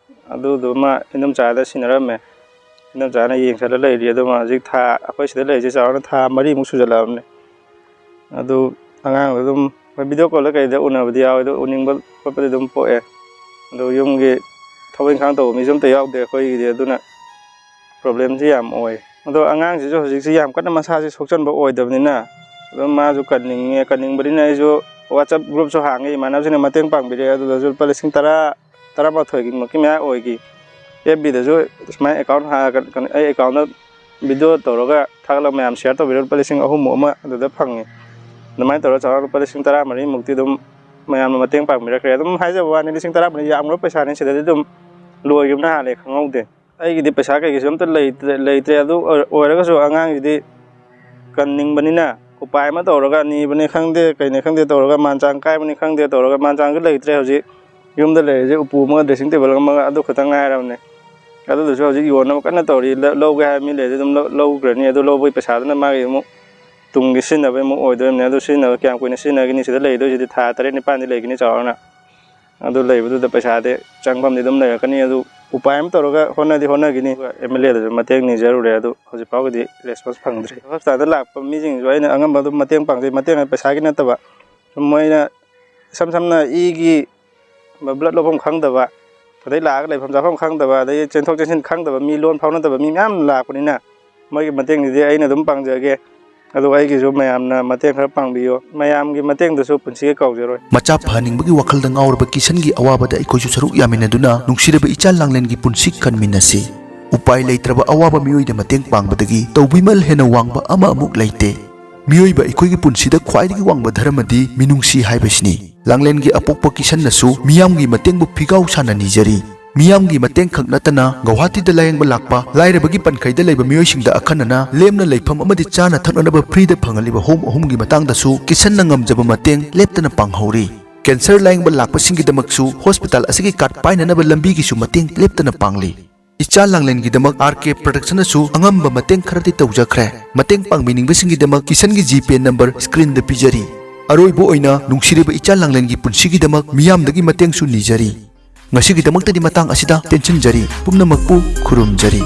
ꯑꯗꯨꯗꯨꯃ ꯏꯟꯗꯣꯝꯆꯥꯗ ꯁꯤꯟꯅꯔꯝꯃꯦ꯫ ꯏꯟꯗꯣꯝꯆꯥꯅ ꯌꯦꯡꯁꯜꯂ ꯂꯩꯔꯤ꯫ ꯑꯗꯨꯃ ꯍꯧꯖꯤꯛ ꯊꯥ, ꯑꯩꯈꯣꯏ ꯁꯤꯗ ꯂꯩꯔꯤꯁꯦ ꯆꯥꯎꯔꯥꯛꯅ ꯊꯥ ꯃꯔꯤꯃꯨꯛ ꯁꯨꯖꯜꯂꯛꯑꯕꯅꯦ꯫ ꯑꯗꯨ ꯑꯉꯥꯡꯗꯣ ꯑꯗꯨꯝ ꯍꯣꯏ, ꯚꯤꯗꯤꯑꯣ ꯀꯣꯜꯗ ꯀꯩꯗ ꯎꯅꯕꯗꯤ ꯌꯥꯎꯋꯦ, ꯑꯗꯣ ꯎꯅꯤꯡꯕ ꯈꯣꯠꯄꯗꯤ ꯑꯗꯨꯝ ꯄꯣꯛꯑꯦ꯫ ꯑꯗꯣ ꯌꯨꯝꯒꯤ ꯊꯕꯛ ꯏꯪꯈꯥꯡ ꯇꯧꯕ ꯃꯤꯁꯨ ꯑꯝꯇ ꯌꯥꯎꯗꯦ ꯑꯩꯈꯣꯏꯒꯤꯗꯤ, ꯑꯗꯨꯅ ꯄ꯭ꯔꯣꯕ꯭ꯂꯦꯝꯁꯤ ꯌꯥꯝ ꯑꯣꯏ꯫ ꯑꯗꯣ ꯑꯉꯥꯡꯁꯤꯁꯨ ꯍꯧꯖꯤꯛꯁꯤ ꯌꯥꯝ ꯀꯟꯅ ꯃꯁꯥꯁꯦ ꯁꯣꯛꯆꯟꯕ ꯑꯣꯏꯗꯕꯅꯤꯅ, ꯑꯗꯨꯝ ꯃꯥꯁꯨ ꯀꯟꯅꯤꯡꯉꯦ꯫ ꯀꯟꯅꯤꯡꯕꯅꯤꯅ ꯑꯩꯁꯨ WhatsApp ꯒ꯭ꯔꯨꯞꯁꯨ ꯍꯥꯡꯉꯦ, ꯏꯃꯥꯟꯅꯕꯁꯤꯡꯅ ꯃꯇꯦꯡ ꯄꯥꯡꯕꯤꯔꯛꯑꯦ꯫ ꯑꯗꯨꯗꯁꯨ ꯂꯨꯄꯥ ꯂꯤꯁꯤꯡ ꯇꯔꯥ, ꯇꯔꯥꯃꯥꯊꯣꯏꯒꯤ ꯃꯨꯛꯀꯤ ꯃꯌꯥ ꯑꯣꯏꯈꯤ꯫ ꯑꯦꯐ ꯕꯤꯗꯁꯨ ꯁꯨꯃꯥꯏꯅ ꯑꯦꯀꯥꯎꯟ ꯍꯥꯡꯉꯒ, ꯑꯩ ꯑꯦꯀꯥꯎꯟꯗ ꯚꯤꯗꯤꯑꯣ ꯇꯧꯔꯒ ꯊꯥꯒꯠꯂꯒ ꯃꯌꯥꯝ ꯁꯤꯌꯔ ꯇꯧꯕꯤꯔꯒ ꯂꯨꯄꯥ ꯂꯤꯁꯤꯡ ꯑꯍꯨꯝꯃꯨꯛ ꯑꯃ ꯑꯗꯨꯗ ꯐꯪꯉꯤ꯫ ꯑꯗꯨꯃꯥꯏꯅ ꯇꯧꯔꯒ ꯆꯥꯎꯔꯥꯛꯅ ꯂꯨꯄꯥ ꯂꯤꯁꯤꯡ ꯇꯔꯥꯃꯔꯤꯃꯨꯛꯇꯤ ꯑꯗꯨꯝ ꯃꯌꯥꯝꯅ ꯃꯇꯦꯡ ꯄꯥꯡꯕꯤꯔꯛꯈ꯭ꯔꯦ꯫ ꯑꯗꯨꯝ ꯍꯥꯏꯖꯕ ꯋꯥꯅꯤ, ꯂꯤꯁꯤꯡ ꯇꯔꯥꯃꯔꯤ ꯌꯥꯝꯈ꯭ꯔꯕ ꯄꯩꯁꯥꯅꯤ, ꯁꯤꯗꯗꯤ ꯑꯗꯨꯝ ꯂꯣꯏꯈꯤꯕꯅ ꯍꯥꯜꯂꯦ, ꯈꯪꯍꯧꯗꯦ꯫ ꯑꯩꯒꯤꯗꯤ ꯄꯩꯁꯥ ꯀꯩꯀꯩꯁꯨ ꯑꯝꯇ ꯂꯩꯇ꯭ꯔꯦ, ꯂꯩꯇ꯭ꯔꯦ꯫ ꯑꯗꯨ ꯑꯣꯏ-, ꯑꯣꯏꯔꯒꯁꯨ ꯑꯉꯥꯡꯒꯤꯗꯤ ꯀꯟꯅꯤꯡꯕꯅꯤꯅ ꯎꯄꯥꯏ ꯑꯃ ꯇꯧꯔꯒ, ꯅꯤꯕꯅꯤ ꯈꯪꯗꯦ, ꯀꯩꯅꯤ ꯈꯪꯗꯦ ꯇꯧꯔꯒ, ꯃꯥꯟ ꯆꯥꯡ ꯀꯥꯏꯕꯅꯤ ꯈꯪꯗꯦ ꯇꯧꯔꯒ, ꯃꯥꯟ ꯆꯥꯡꯁꯨ ꯂꯩꯇ꯭ꯔꯦ ꯍꯧꯖꯤꯛ꯫ ꯌꯨꯝꯗ ꯂꯩꯔꯤꯁꯦ ꯎꯄꯨ ꯑꯃꯒ ꯗ꯭ꯔꯦꯁꯤꯡ ꯇꯦꯕꯜ ꯑꯃꯒ, ꯑꯗꯨ ꯈꯛꯇꯪ ꯉꯥꯏꯔꯕꯅꯦ꯫ ꯑꯗꯨꯗꯨꯁꯨ ꯍꯧꯖꯤꯛ ꯌꯣꯟꯅꯕ ꯀꯟꯅ ꯇꯧꯔꯤ꯫ ꯂ-, ꯂꯧꯒꯦ ꯍꯥꯏꯕ ꯃꯤ ꯂꯩꯔꯗꯤ ꯑꯗꯨꯝ ꯂꯧ-, ꯂꯧꯈ꯭ꯔꯅꯤ꯫ ꯑꯗꯨ ꯂꯧꯕꯒꯤ ꯄꯩꯁꯥꯗꯨꯅ ꯃꯥꯒꯤ ꯑꯃꯨꯛ ꯇꯨꯡꯒꯤ ꯁꯤꯖꯤꯟꯅꯕꯩ ꯑꯃꯨꯛ ꯑꯣꯏꯗꯣꯔꯤꯕꯅꯤ꯫ ꯑꯗꯨ ꯁꯤꯖꯤꯟꯅꯕ ꯀꯌꯥꯝ ꯀꯨꯏꯅ ꯁꯤꯖꯤꯟꯅꯒꯅꯤ? ꯁꯤꯗ ꯂꯩꯗꯣꯏꯁꯤꯗꯤ ꯊꯥ ꯇꯔꯦꯠ ꯅꯤꯄꯥꯟꯗꯤ ꯂꯩꯒꯅꯤ ꯆꯥꯎꯔꯥꯛꯅ꯫ ꯑꯗꯨ ꯂꯩꯕꯗꯨꯗ ꯄꯩꯁꯥꯗꯤ ꯆꯪꯐꯝꯗꯤ ꯑꯗꯨꯝ ꯂꯩꯔꯛꯀꯅꯤ꯫ ꯑꯗꯨ ꯎꯄꯥꯏ ꯑꯃ ꯇꯧꯔꯒ ꯍꯣꯠꯅꯗꯤ ꯍꯣꯠꯅꯈꯤꯅꯤ꯫ ꯑꯗꯨꯒ ꯑꯦꯝ ꯑꯦꯜ ꯑꯦꯗꯁꯨ ꯃꯇꯦꯡ ꯅꯤꯖꯔꯨꯔꯦ, ꯑꯗꯨ ꯍꯧꯖꯤꯛ ꯐꯥꯎꯒꯤꯗꯤ ꯔꯦꯁꯄꯣꯟꯁ ꯐꯪꯗ꯭ꯔꯤ꯫ ꯍꯣꯁꯄꯤꯇꯥꯜꯗ ꯂꯥꯛꯄ ꯃꯤꯁꯤꯡꯁꯨ ꯑꯩꯅ ꯑꯉꯝꯕ ꯑꯗꯨꯝ ꯃꯇꯦꯡ ꯄꯥꯡꯖꯩ꯫ ꯃꯇꯦꯡ ꯍꯥꯏ ꯄꯩꯁꯥꯒꯤ ꯅꯠꯇꯕ, ꯁꯨꯝ ꯃꯣꯏꯅ ꯏꯁꯝ ꯁꯝꯅ ꯏꯒꯤ ꯕ꯭ꯂꯗ ꯂꯧꯐꯝ ꯈꯪꯗꯕ, ꯑꯗꯩ ꯂꯥꯛꯑꯒ ꯂꯩꯐꯝ ꯆꯥꯐꯝ ꯈꯪꯗꯕ, ꯑꯗꯩ ꯆꯦꯟꯊꯣꯛ ꯆꯦꯟꯁꯤꯟ ꯈꯪꯗꯕ, ꯃꯤ ꯂꯣꯟ ꯐꯥꯎꯅꯗꯕ ꯃꯤ ꯃꯌꯥꯝ ꯂꯥꯛꯄꯅꯤꯅ, ꯃꯣꯏꯒꯤ ꯃꯇꯦꯡꯗꯨꯗꯤ ꯑꯩꯅ ꯑꯗꯨꯝ ꯄꯥꯡꯖꯒꯦ꯫ ꯑꯗꯨꯒ ꯑꯩꯒꯤꯁꯨ ꯃꯌꯥꯝꯅ ꯃꯇꯦꯡ ꯈꯔ ꯄꯥꯡꯕꯤꯌꯨ꯫ ꯃꯌꯥꯝꯒꯤ ꯃꯇꯦꯡꯗꯨꯁꯨ ꯄꯨꯟꯁꯤꯒꯤ ꯀꯥꯎꯖꯔꯣꯏ꯫ ꯃꯆꯥ ꯐꯍꯟꯅꯤꯡꯕꯒꯤ ꯋꯥꯈꯜꯗ ꯉꯥꯎꯔꯕ ꯀꯤꯁꯟꯒꯤ ꯑꯋꯥꯕꯗ ꯑꯩꯈꯣꯏꯁꯨ ꯁꯔꯨꯛ ꯌꯥꯃꯤꯟꯅꯗꯨꯅ ꯅꯨꯡꯁꯤꯔꯕ ꯏꯆꯥ ꯂꯥꯡꯂꯦꯟꯒꯤ ꯄꯨꯟꯁꯤ ꯀꯟꯃꯤꯟꯅꯁꯤ꯫ ꯎꯄꯥꯏ ꯂꯩꯇ꯭ꯔꯕ ꯑꯋꯥꯕ ꯃꯤꯑꯣꯏꯗ ꯃꯇꯦꯡ ꯄꯥꯡꯕꯗꯒꯤ ꯇꯧꯕꯤꯃꯜ ꯍꯦꯟꯅ ꯋꯥꯡꯕ ꯑꯃ ꯑꯃꯨꯛ ꯂꯩꯇꯦ꯫ ꯃꯤꯑꯣꯏꯕ ꯑꯩꯈꯣꯏꯒꯤ ꯄꯨꯟꯁꯤꯗ ꯈ꯭ꯋꯥꯏꯗꯒꯤ ꯋꯥꯡꯕ ꯙꯔꯃꯗꯤ ꯃꯤꯅꯨꯡꯁꯤ ꯍꯥꯏꯕꯁꯤꯅꯤ꯫ ꯂꯥꯡꯂꯦꯟꯒꯤ ꯑꯄꯣꯛꯄ ꯀꯤꯁꯟꯅꯁꯨ ꯃꯤꯌꯥꯝꯒꯤ ꯃꯇꯦꯡꯕꯨ ꯐꯤꯒꯥꯎ ꯁꯥꯅ ꯅꯤꯖꯔꯤ꯫ ꯃꯤꯌꯥꯝꯒꯤ ꯃꯇꯦꯡ ꯈꯛ ꯅꯠꯇꯅ ꯒꯧꯍꯥꯇꯤꯗ ꯂꯥꯌꯦꯡꯕ ꯂꯥꯛꯄ ꯂꯥꯏꯔꯕꯒꯤ ꯄꯟꯈꯩꯗ ꯂꯩꯕ ꯃꯤꯑꯣꯏꯁꯤꯡꯗ ꯑꯈꯟꯅꯅ ꯂꯦꯝꯅ ꯂꯩꯐꯝ ꯑꯃꯗꯤ ꯆꯥꯅ ꯊꯛꯅꯅꯕ ꯐ꯭ꯔꯤꯗ ꯐꯪꯍꯜꯂꯤꯕ ꯍꯣꯝ ꯑꯍꯨꯝꯒꯤ ꯃꯇꯥꯡꯗꯁꯨ ꯀꯤꯁꯟꯅ ꯉꯝꯖꯕ ꯃꯇꯦꯡ ꯂꯦꯞꯇꯅ ꯄꯥꯡꯍꯧꯔꯤ꯫ ꯀꯦꯟꯁꯔ ꯂꯥꯌꯦꯡꯕ ꯂꯥꯛꯄꯁꯤꯡꯒꯤꯗꯃꯛꯁꯨ ꯍꯣꯁꯄꯤꯇꯥꯜ ꯑꯁꯤꯒꯤ ꯀꯥꯔꯗ ꯄꯥꯏꯅꯅꯕ ꯂꯝꯕꯤꯒꯤꯁꯨ ꯃꯇꯦꯡ ꯂꯦꯞꯇꯅ ꯄꯥꯡꯂꯤ꯫ ꯏꯆꯥ ꯂꯥꯡꯂꯦꯟꯒꯤꯗꯃꯛ ꯑꯥꯔ ꯀꯦ ꯄ꯭ꯔꯗꯛꯁꯟꯅꯁꯨ ꯑꯉꯝꯕ ꯃꯇꯦꯡ ꯈꯔꯗꯤ ꯇꯧꯖꯈ꯭ꯔꯦ꯫ ꯃꯇꯦꯡ ꯄꯥꯡꯕꯤꯅꯤꯡꯕꯁꯤꯡꯒꯤꯗꯃꯛ ꯀꯤꯁꯟꯒꯤ ꯖꯤꯄꯦ ꯅꯝꯕꯔ ꯁ꯭ꯀ꯭ꯔꯤꯟꯗ ꯄꯤꯖꯔꯤ꯫ ꯑꯔꯣꯏꯕ ꯑꯣꯏꯅ ꯅꯨꯡꯁꯤꯔꯕ ꯏꯆꯥ ꯂꯥꯡꯂꯦꯟꯒꯤ ꯄꯨꯟꯁꯤꯒꯤꯗꯃꯛ ꯃꯤꯌꯥꯝꯗꯒꯤ ꯃꯇꯦꯡꯁꯨ ꯅꯤꯖꯔꯤ꯫ ꯉꯁꯤꯒꯤꯗꯃꯛꯇꯗꯤ ꯃꯇꯥꯡ ꯑꯁꯤꯗ ꯇꯦꯟꯁꯤꯟꯖꯔꯤ꯫ ꯄꯨꯝꯅꯃꯛꯄꯨ ꯈꯨꯔꯨꯝꯖꯔꯤ꯫